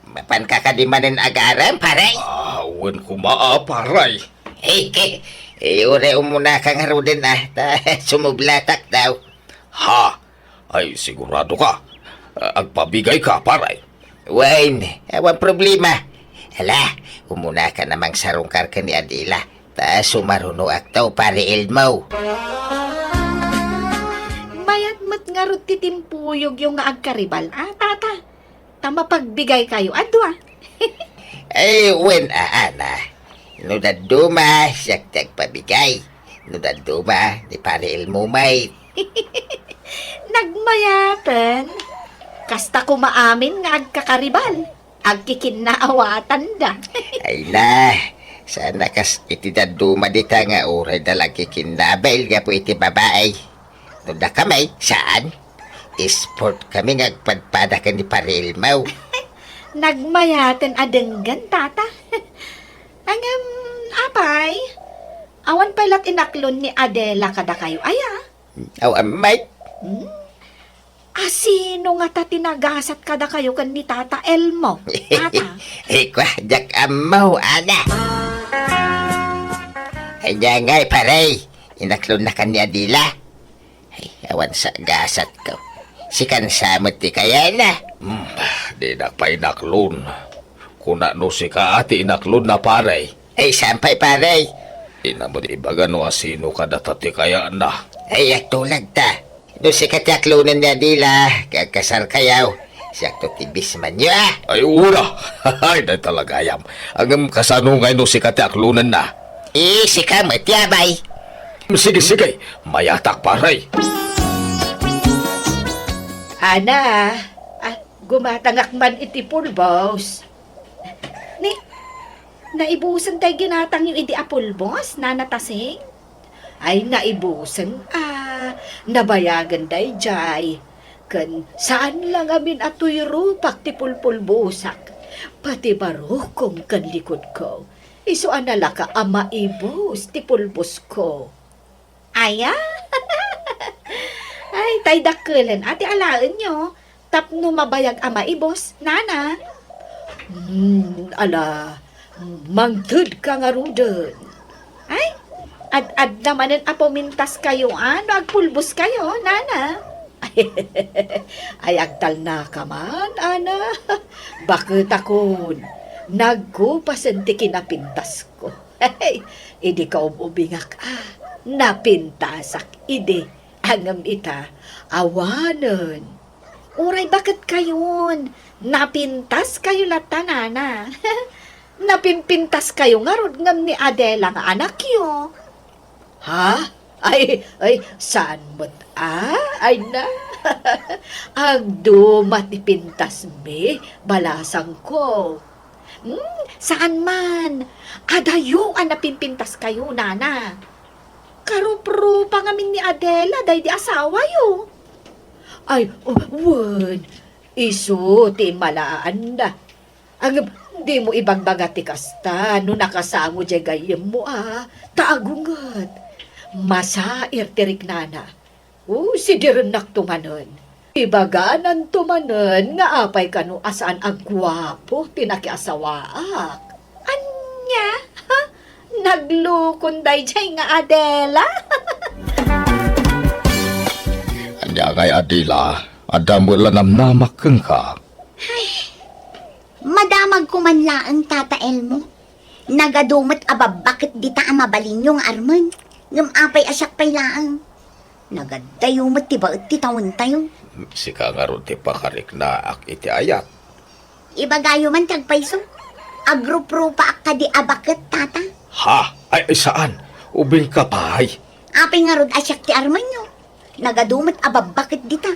Mapanka kadi manen agarem, pare? Ah, wen koma, ah, pare. Eh, eh, eh, uray umunaka ngaruden, ah, ta sumublatak daw. Ha? Ay, sigurado ka? Ah, agpabigay ka, pare? Wen, awan problema. Hala, umunaka a mangsarungkar ken ni Adela. Ta sumarunoakto, Pare Elmo. Mayat met ngarud ti timpuyogyo nga agkaribal, a, tata? Ta mapagbigaykayo a dua. Ay, wen, a, ana. No dadduma, siak ti agpabigay. No dadduma, ni Pare Elmo met. Nagmayaten. Kasta koma amin nga agkakaribal. Agkikinnaawatanda. Ay na, saan a kas iti dadduma dita nga uray da la agkikinnabil gapu iti babai. No dakami, saan? Sport kami nga agpadpada ken ni Pare Elmo. Nagmayaten a denggen, tata. Ngem, apay, awan pay la ti inaklon ni Adela kadakayo, aya? Aw, amay. Hmm? Asino ngata ti nagasat kadakayo ken ni Tata Elmo, tata? Eh, kua, diak ammo, ana. Ania ngay, pare? Inaklonnakan ni Adela? Ay, awan sa gasatko. Sikan sa met ti kayana. Hmm, dinak pay inaklon. Kuna no sika ti inaklonna, pare. Ay, saan pay, pare? Inam met ibaga no asino kadata ti kayana. Ay, agtulag ta. No sika ti aklonen ni Adela, ket agkasarkayo. Siakto ti bismanyo, a. Ay, ura! Ay, dayta la gayam. Ngem kasano ngay no sika ti aklonenna? Eh, sika met ti abay. Sige, sige. Mayatak, pare. Ana, ah, gumatangak man iti pulbos. Ni, naibusen tay ginatangyo idi a pulbos, Nana Tasing? Ay, naibusen a, nabayagen daydiay. Ken saan la ngamin a tuyrupak ti pulpulbosak. Pati barukong ken likudko. Isu a nalaka a maibus ti pulbosko. Aya? Ay, tay dakkelen a ti alaenyo tapno mabayag a maibus, nana. Hmm, ala, mangtedka ngaruden. Ay, ad-adda manen a pumintaskayo, a, no agpulboskayo, nana. Ay, agtalnaka man, ana. Baketakon, nagkupasen ti kinapintasko. Hey, idi kaub-ubingak, ah, napintasak idi. Ngem ita, awanen. Uray baket kayon, napintas kayo latta, nana. Napimpintas kayo ngarud ngem ni Adela nga anakyo. Ha? Ay, ay, saan met, ah? Ay na. Agduma ti pintasmi, balasangko. Hmm, saan man. Adayo a napimpintas kayo, nana. Karuprupa ngamin ni Adela, daydi asawayo. Ay, oh, wen. Isu ti malaanna. Ngem, dimo ibagbaga ti kasta no nakasango diay gayyemmo a, ta agunget. Masair ti riknana. O, sidirinnakto manen. Ibagananto manen nga apay kano a saan a guapo ti nakiasawaak. Ania? Ha? Naglukon daydiay nga Adela? Ania ngay, Adela? Adda met la namnamak kenka. Ay, madamagko man laeng, Tata Elmo. Nagadu met a babbaket dita a mabalinyo nga armen. Ngem apay a siak pay laeng? Nagadayo met ti baet ti tawentayo. Sika ngarud ti pakariknaak iti ayat. Ibagayo man ti agpayso. Agruprupaak kadi a baket, Tata. Ha? Ay, ay, saan. Ubingka pay. Apay ngarud a siak ti armenyo? Nagadu met a babbaket dita.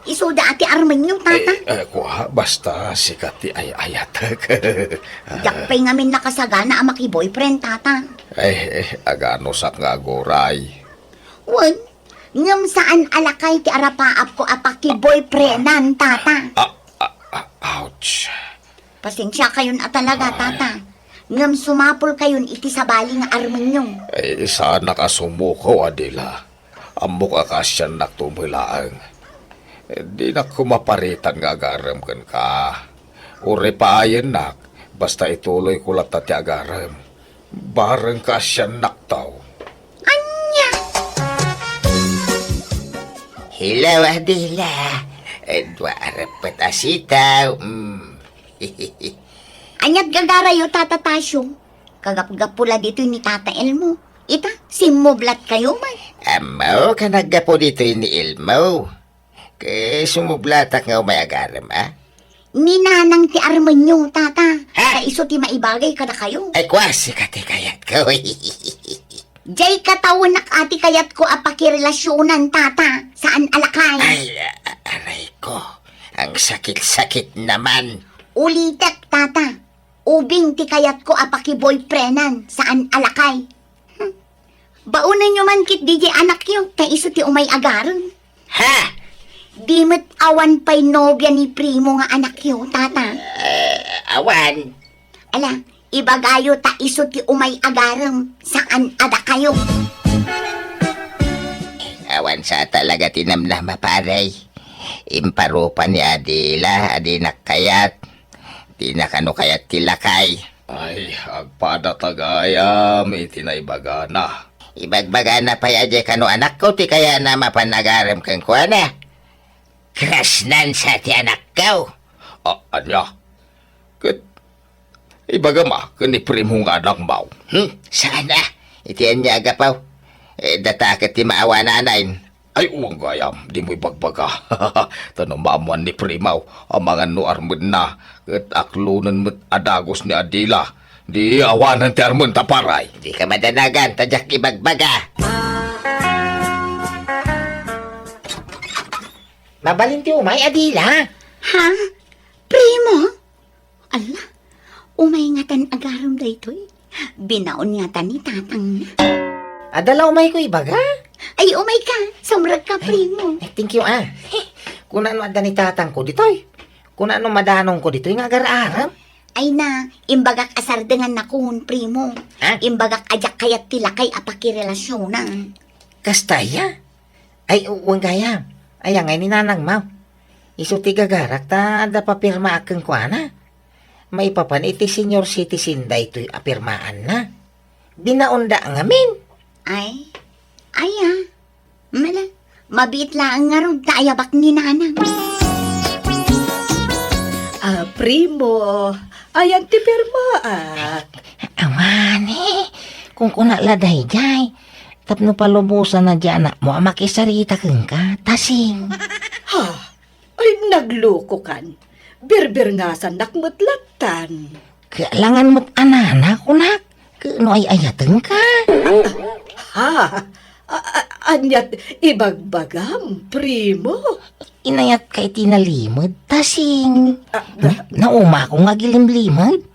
Isuda a ti armenyo, Tata. Ay, ay, kua, basta sika ti ay-ayatek. Diak pay ngamin nakasagana a maki-boyfriend, Tata. Ay, ay, aganusak nga aguray. Wen, ngem saan a lakay ti arapaapko a pakiboyfriendan, Tata. Ah, ah, ah, ouch. Pasensiakayon a talaga, Ay. Tata. Ngem sumapulkayon iti sabali nga armenyo. Ay, saanak a sumuko, Adela. Ammok a kaasiannakto met laeng. Dinak koma paritan nga agarem kenka. Uray paayennak, basta ituloyko latta ti agarem. Bareng kaasiannakto. Ania? Hello, Adela. Dua a reppet a sitaw. Mm. Ania't gagarayo, Tata Tasio? Kagapgapu la ditoy ni Tata Elmo. Ita, simmublatkayo man. Ammok a naggapu ditoy ni Elmo. Ket sumublatak nga umay agarem, a? Ni nanang ti armenyo, Tata. Ha? Ta isu ti maibagay kadakayo. Ay, kua, sika ti kayatko. Diay katawenak a ti kayatko a pakirelasionan, Tata. Saan a lakay. Ay, a-, aray ko. Ang sakit-sakit naman. Ulitek, Tata. Ubing ti kayatko a pakiboyfriendan, saan a lakay. Hmm. Baonenyo man ketdi diay anakyo, ta isu ti umay agarem. Ha? Di met awan pay nobia ni Primo nga anakyo, Tata? Eh, awan. Ala, ibagayo ta isu ti umay agarem, saan a dakayo. Awan sa talaga ti namnama, pare. Imparupa ni Adela a dinak kayat. Dina kano kayat ti lakay. Ay, agpada ta gayam iti naibagana. Ibagbagana pay a diay kano anakko ti kayatna a mapan agarem kenkuana. Kasnan sa ti anakko. A-, ania? Ket ibagam a ken ni Primo nga anakmo. Hmm? Saan a? Iti ania a gapu? Eh, data ket ti maawananay. Ay, wen gayam, dimo ibagbaga. Ta no maammuan ni Primo, amangan no armenna, ket aklonen met a dagus ni Adela. Di awanen ti armenta, pare. Dika madanagan, ta diak ibagbaga. Mabalin ti umay, Adela. Ha? Primo? Ala, umay ngatan agarem daytoy. Binaon ngatan ni tatangna. Adda la umayko ibaga? Ay, umayka. Sumrekka, Primo. Ay, thank you, a. Kuna no adda ni tatangko ditoy. Kuna no madanongko ditoy nga agar-arem. Ay na, imbagak a sardengannakon, Primo. Ha? Imbagak a diak kayat ti lakay a pakirelasionan. Kasta aya? Ay, u-, wen gayam. Aya ngay ni nanangmo? Isu ti gagarak ta adda papirmaak kenkuana. Maipapan iti senior citizen daytoy a pirmaanna. Binaonda ngamin. Ay, aya. Mala, mabiit laeng ngarud ta ayabak ni nanang. A, Primo, ayan ti pirmaak. Awane, Kunkuna la daydiay, tapno palubosanna diay anakmo a makisarita kenka, Tasing. Ha? Ay, naglukokan. Birbirngasannak met lattan. Ket alangan met a nana, kunak. Ket no ay-ayatenka. Ha? A-, a-, aniat ibagbagam, primo? Inayatka iti nalimed, Tasing. Ah, Na-, naumaak nga agilimlimed.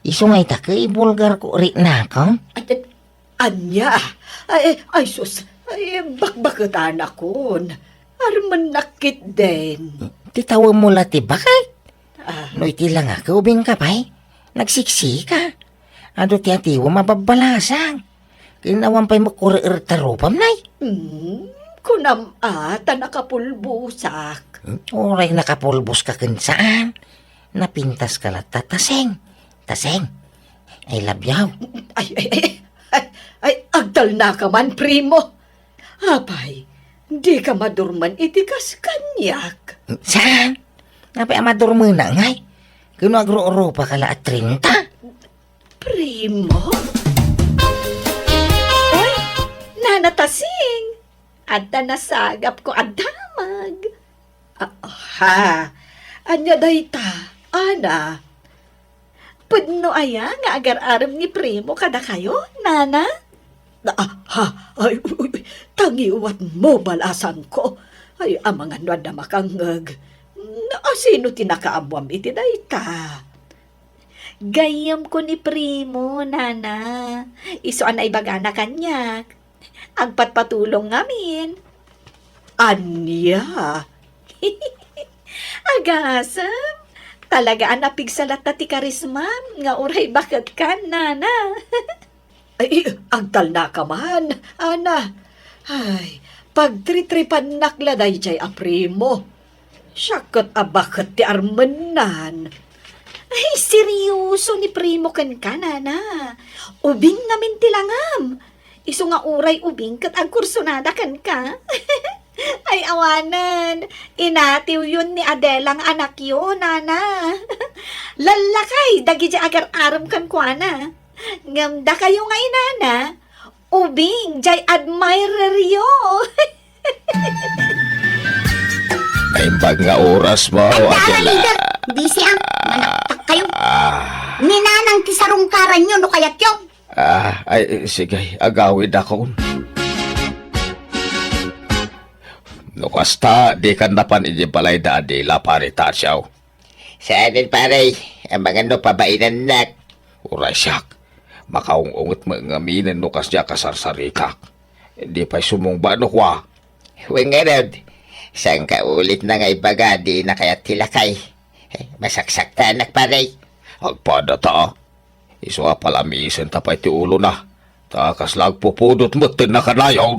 Isu nga ita ket ibulgarko riknakon. Ania? Ay, ay, sus. Ay, bakbaketanakon. Armennak ketdin. Ti tawemmo la ti baket. Ah. No iti langak, ubingka pay. Nagsiksika. Adu ti atiwem a babbalasang. Ken awan pay makureer ta rupam, nay. Hmm, kunam a, ta nakapulbosak. Hmm, uray nakapulboska ken saan. Napintaska latta, Tasing. Tasing, I love you. Ay, ay, ay, ay, ay, agtalnaka man, primo. Apay, dika madurman iti kas kaniak? Saan? Apay a madurmena ngay? Kuno agrurupaka la a treinta? Primo? Oy, Nana Tasing! Adda nasagapko a damag. Ah, ha? Ania dayta, Ana? Pudno aya nga agar-arem ni Primo kadakayo, Nana? Ah, ha? Ay, uy, uy, uy, tangiwatmo, balasangko. Ay, amangan no adda makangngeg. Asino ti nakaammoam iti dayta? Gayyemko ni Primo, Nana. Isu a naibagana kaniak. Agpatpatulong ngamin. Ania? Agasem, talaga a napigsa latta ti karismam nga uray baketkan, Nana. Ay, agtalnaka man, Ana. Ay, pagtritripannak la daydiay a Primo. Siak ket a baket ti armennan. Ay, serioso ni Primo kenka, Nana. Ubing ngamin ti langam. Isu nga uray ubing ket agkursunada kenka. Ay, awanen. Inatiwyon ni Adela nga anakyo, Nana. Lallakay dagiti agar-arem kenkuana. Ngem dakayo nga inana, ubing jay admireryo. Naimbag nga oras mo, Adela. Busy, ah. Manaktak kayo. Ah. Ni Nanang ti sarungkaranyo no kayatyo. Ah, ay, sige, agawidakon. No kasta, dikan napan idiay balayda a dila, Pare Tasio. Saanen, pare, amangan no pabainannak. Uray siak, makaung-unget met ngamin no kasdiak a sarsarikak. Di pay sumungba no kua. Wen ngarud, saanka ulit nga ibaga di nakayat ti lakay? Masaksaktanak, pare. Agpada ta, a. Isu a palamisenta pay ti ulona, ta kasla agpupudot met ti nakanayon.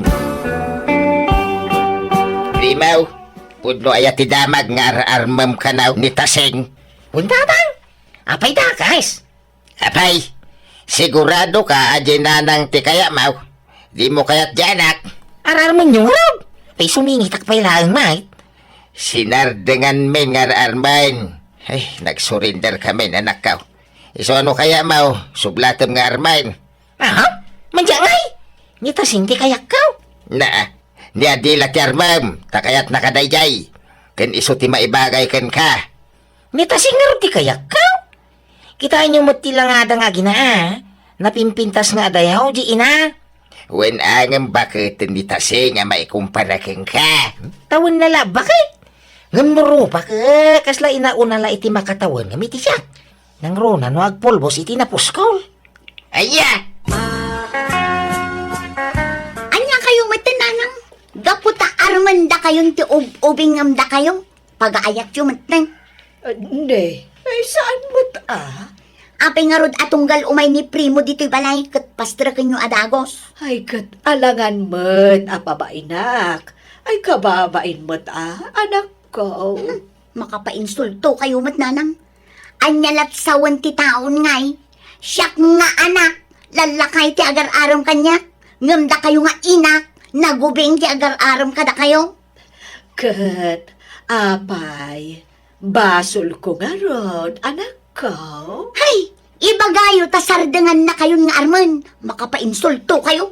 Primo, pudno aya ti damag nga ar-armem kano ni Tasing? Wen, Tatang, apay dakas? Apay, siguradoka a diay Nanang ti kayatmo? Dimo kayat diay anak? Ar-armenyo ngarud? Ay, sumingitak pay laeng, met. Sinardenganmin nga ar-armen. Ay, nagsurrender kamin, anakko. Isu a no kayatmo, sublatem nga armen. Aha? Mandiay ngay? Ni Tasing ti kayatko? Naa, ni Adela ti armem, ta kayatnaka daydiay. Ken isu ti maibagay kenka. Ni Tasing ngarud ti kayatko? Kitaenyo met ti langada nga aginaa. Napimpintas nga adayaw diay ina. Wen, ngem baketen ni Tasing a maikumpara kenka? Tawenna la a baket. Ngem no rupak, eh, kasla inauna la iti makatawen ngem iti siak. Nangruna no agpulbos iti napuskol. Aya! Ania kayo met, Nanang? Gapu ta armendakayon ti ub-ubing ngem dakayo? Pagaayatyo met, ne? Ah, ne, ay, saan met, a? Apay ngarud a tunggal umay ni Primo ditoy balay ket pastekenyo a dagus? Ay, ket alangan met a pabainak. Ay, kababain met, a, anakko. Hmm, makapainsulto kayo met, Nanang. Ania lat sawen ti taon ngay? Siak nga anak, lallakay ti agar-arem kaniak, ngem dakayo nga ina, nagubing ti agar-arem kadakayo. Ket, apay, basolko ngarud, anakko? Hay! Ibagayo ta sardengannakayon nga armen. Makapainsultokayo.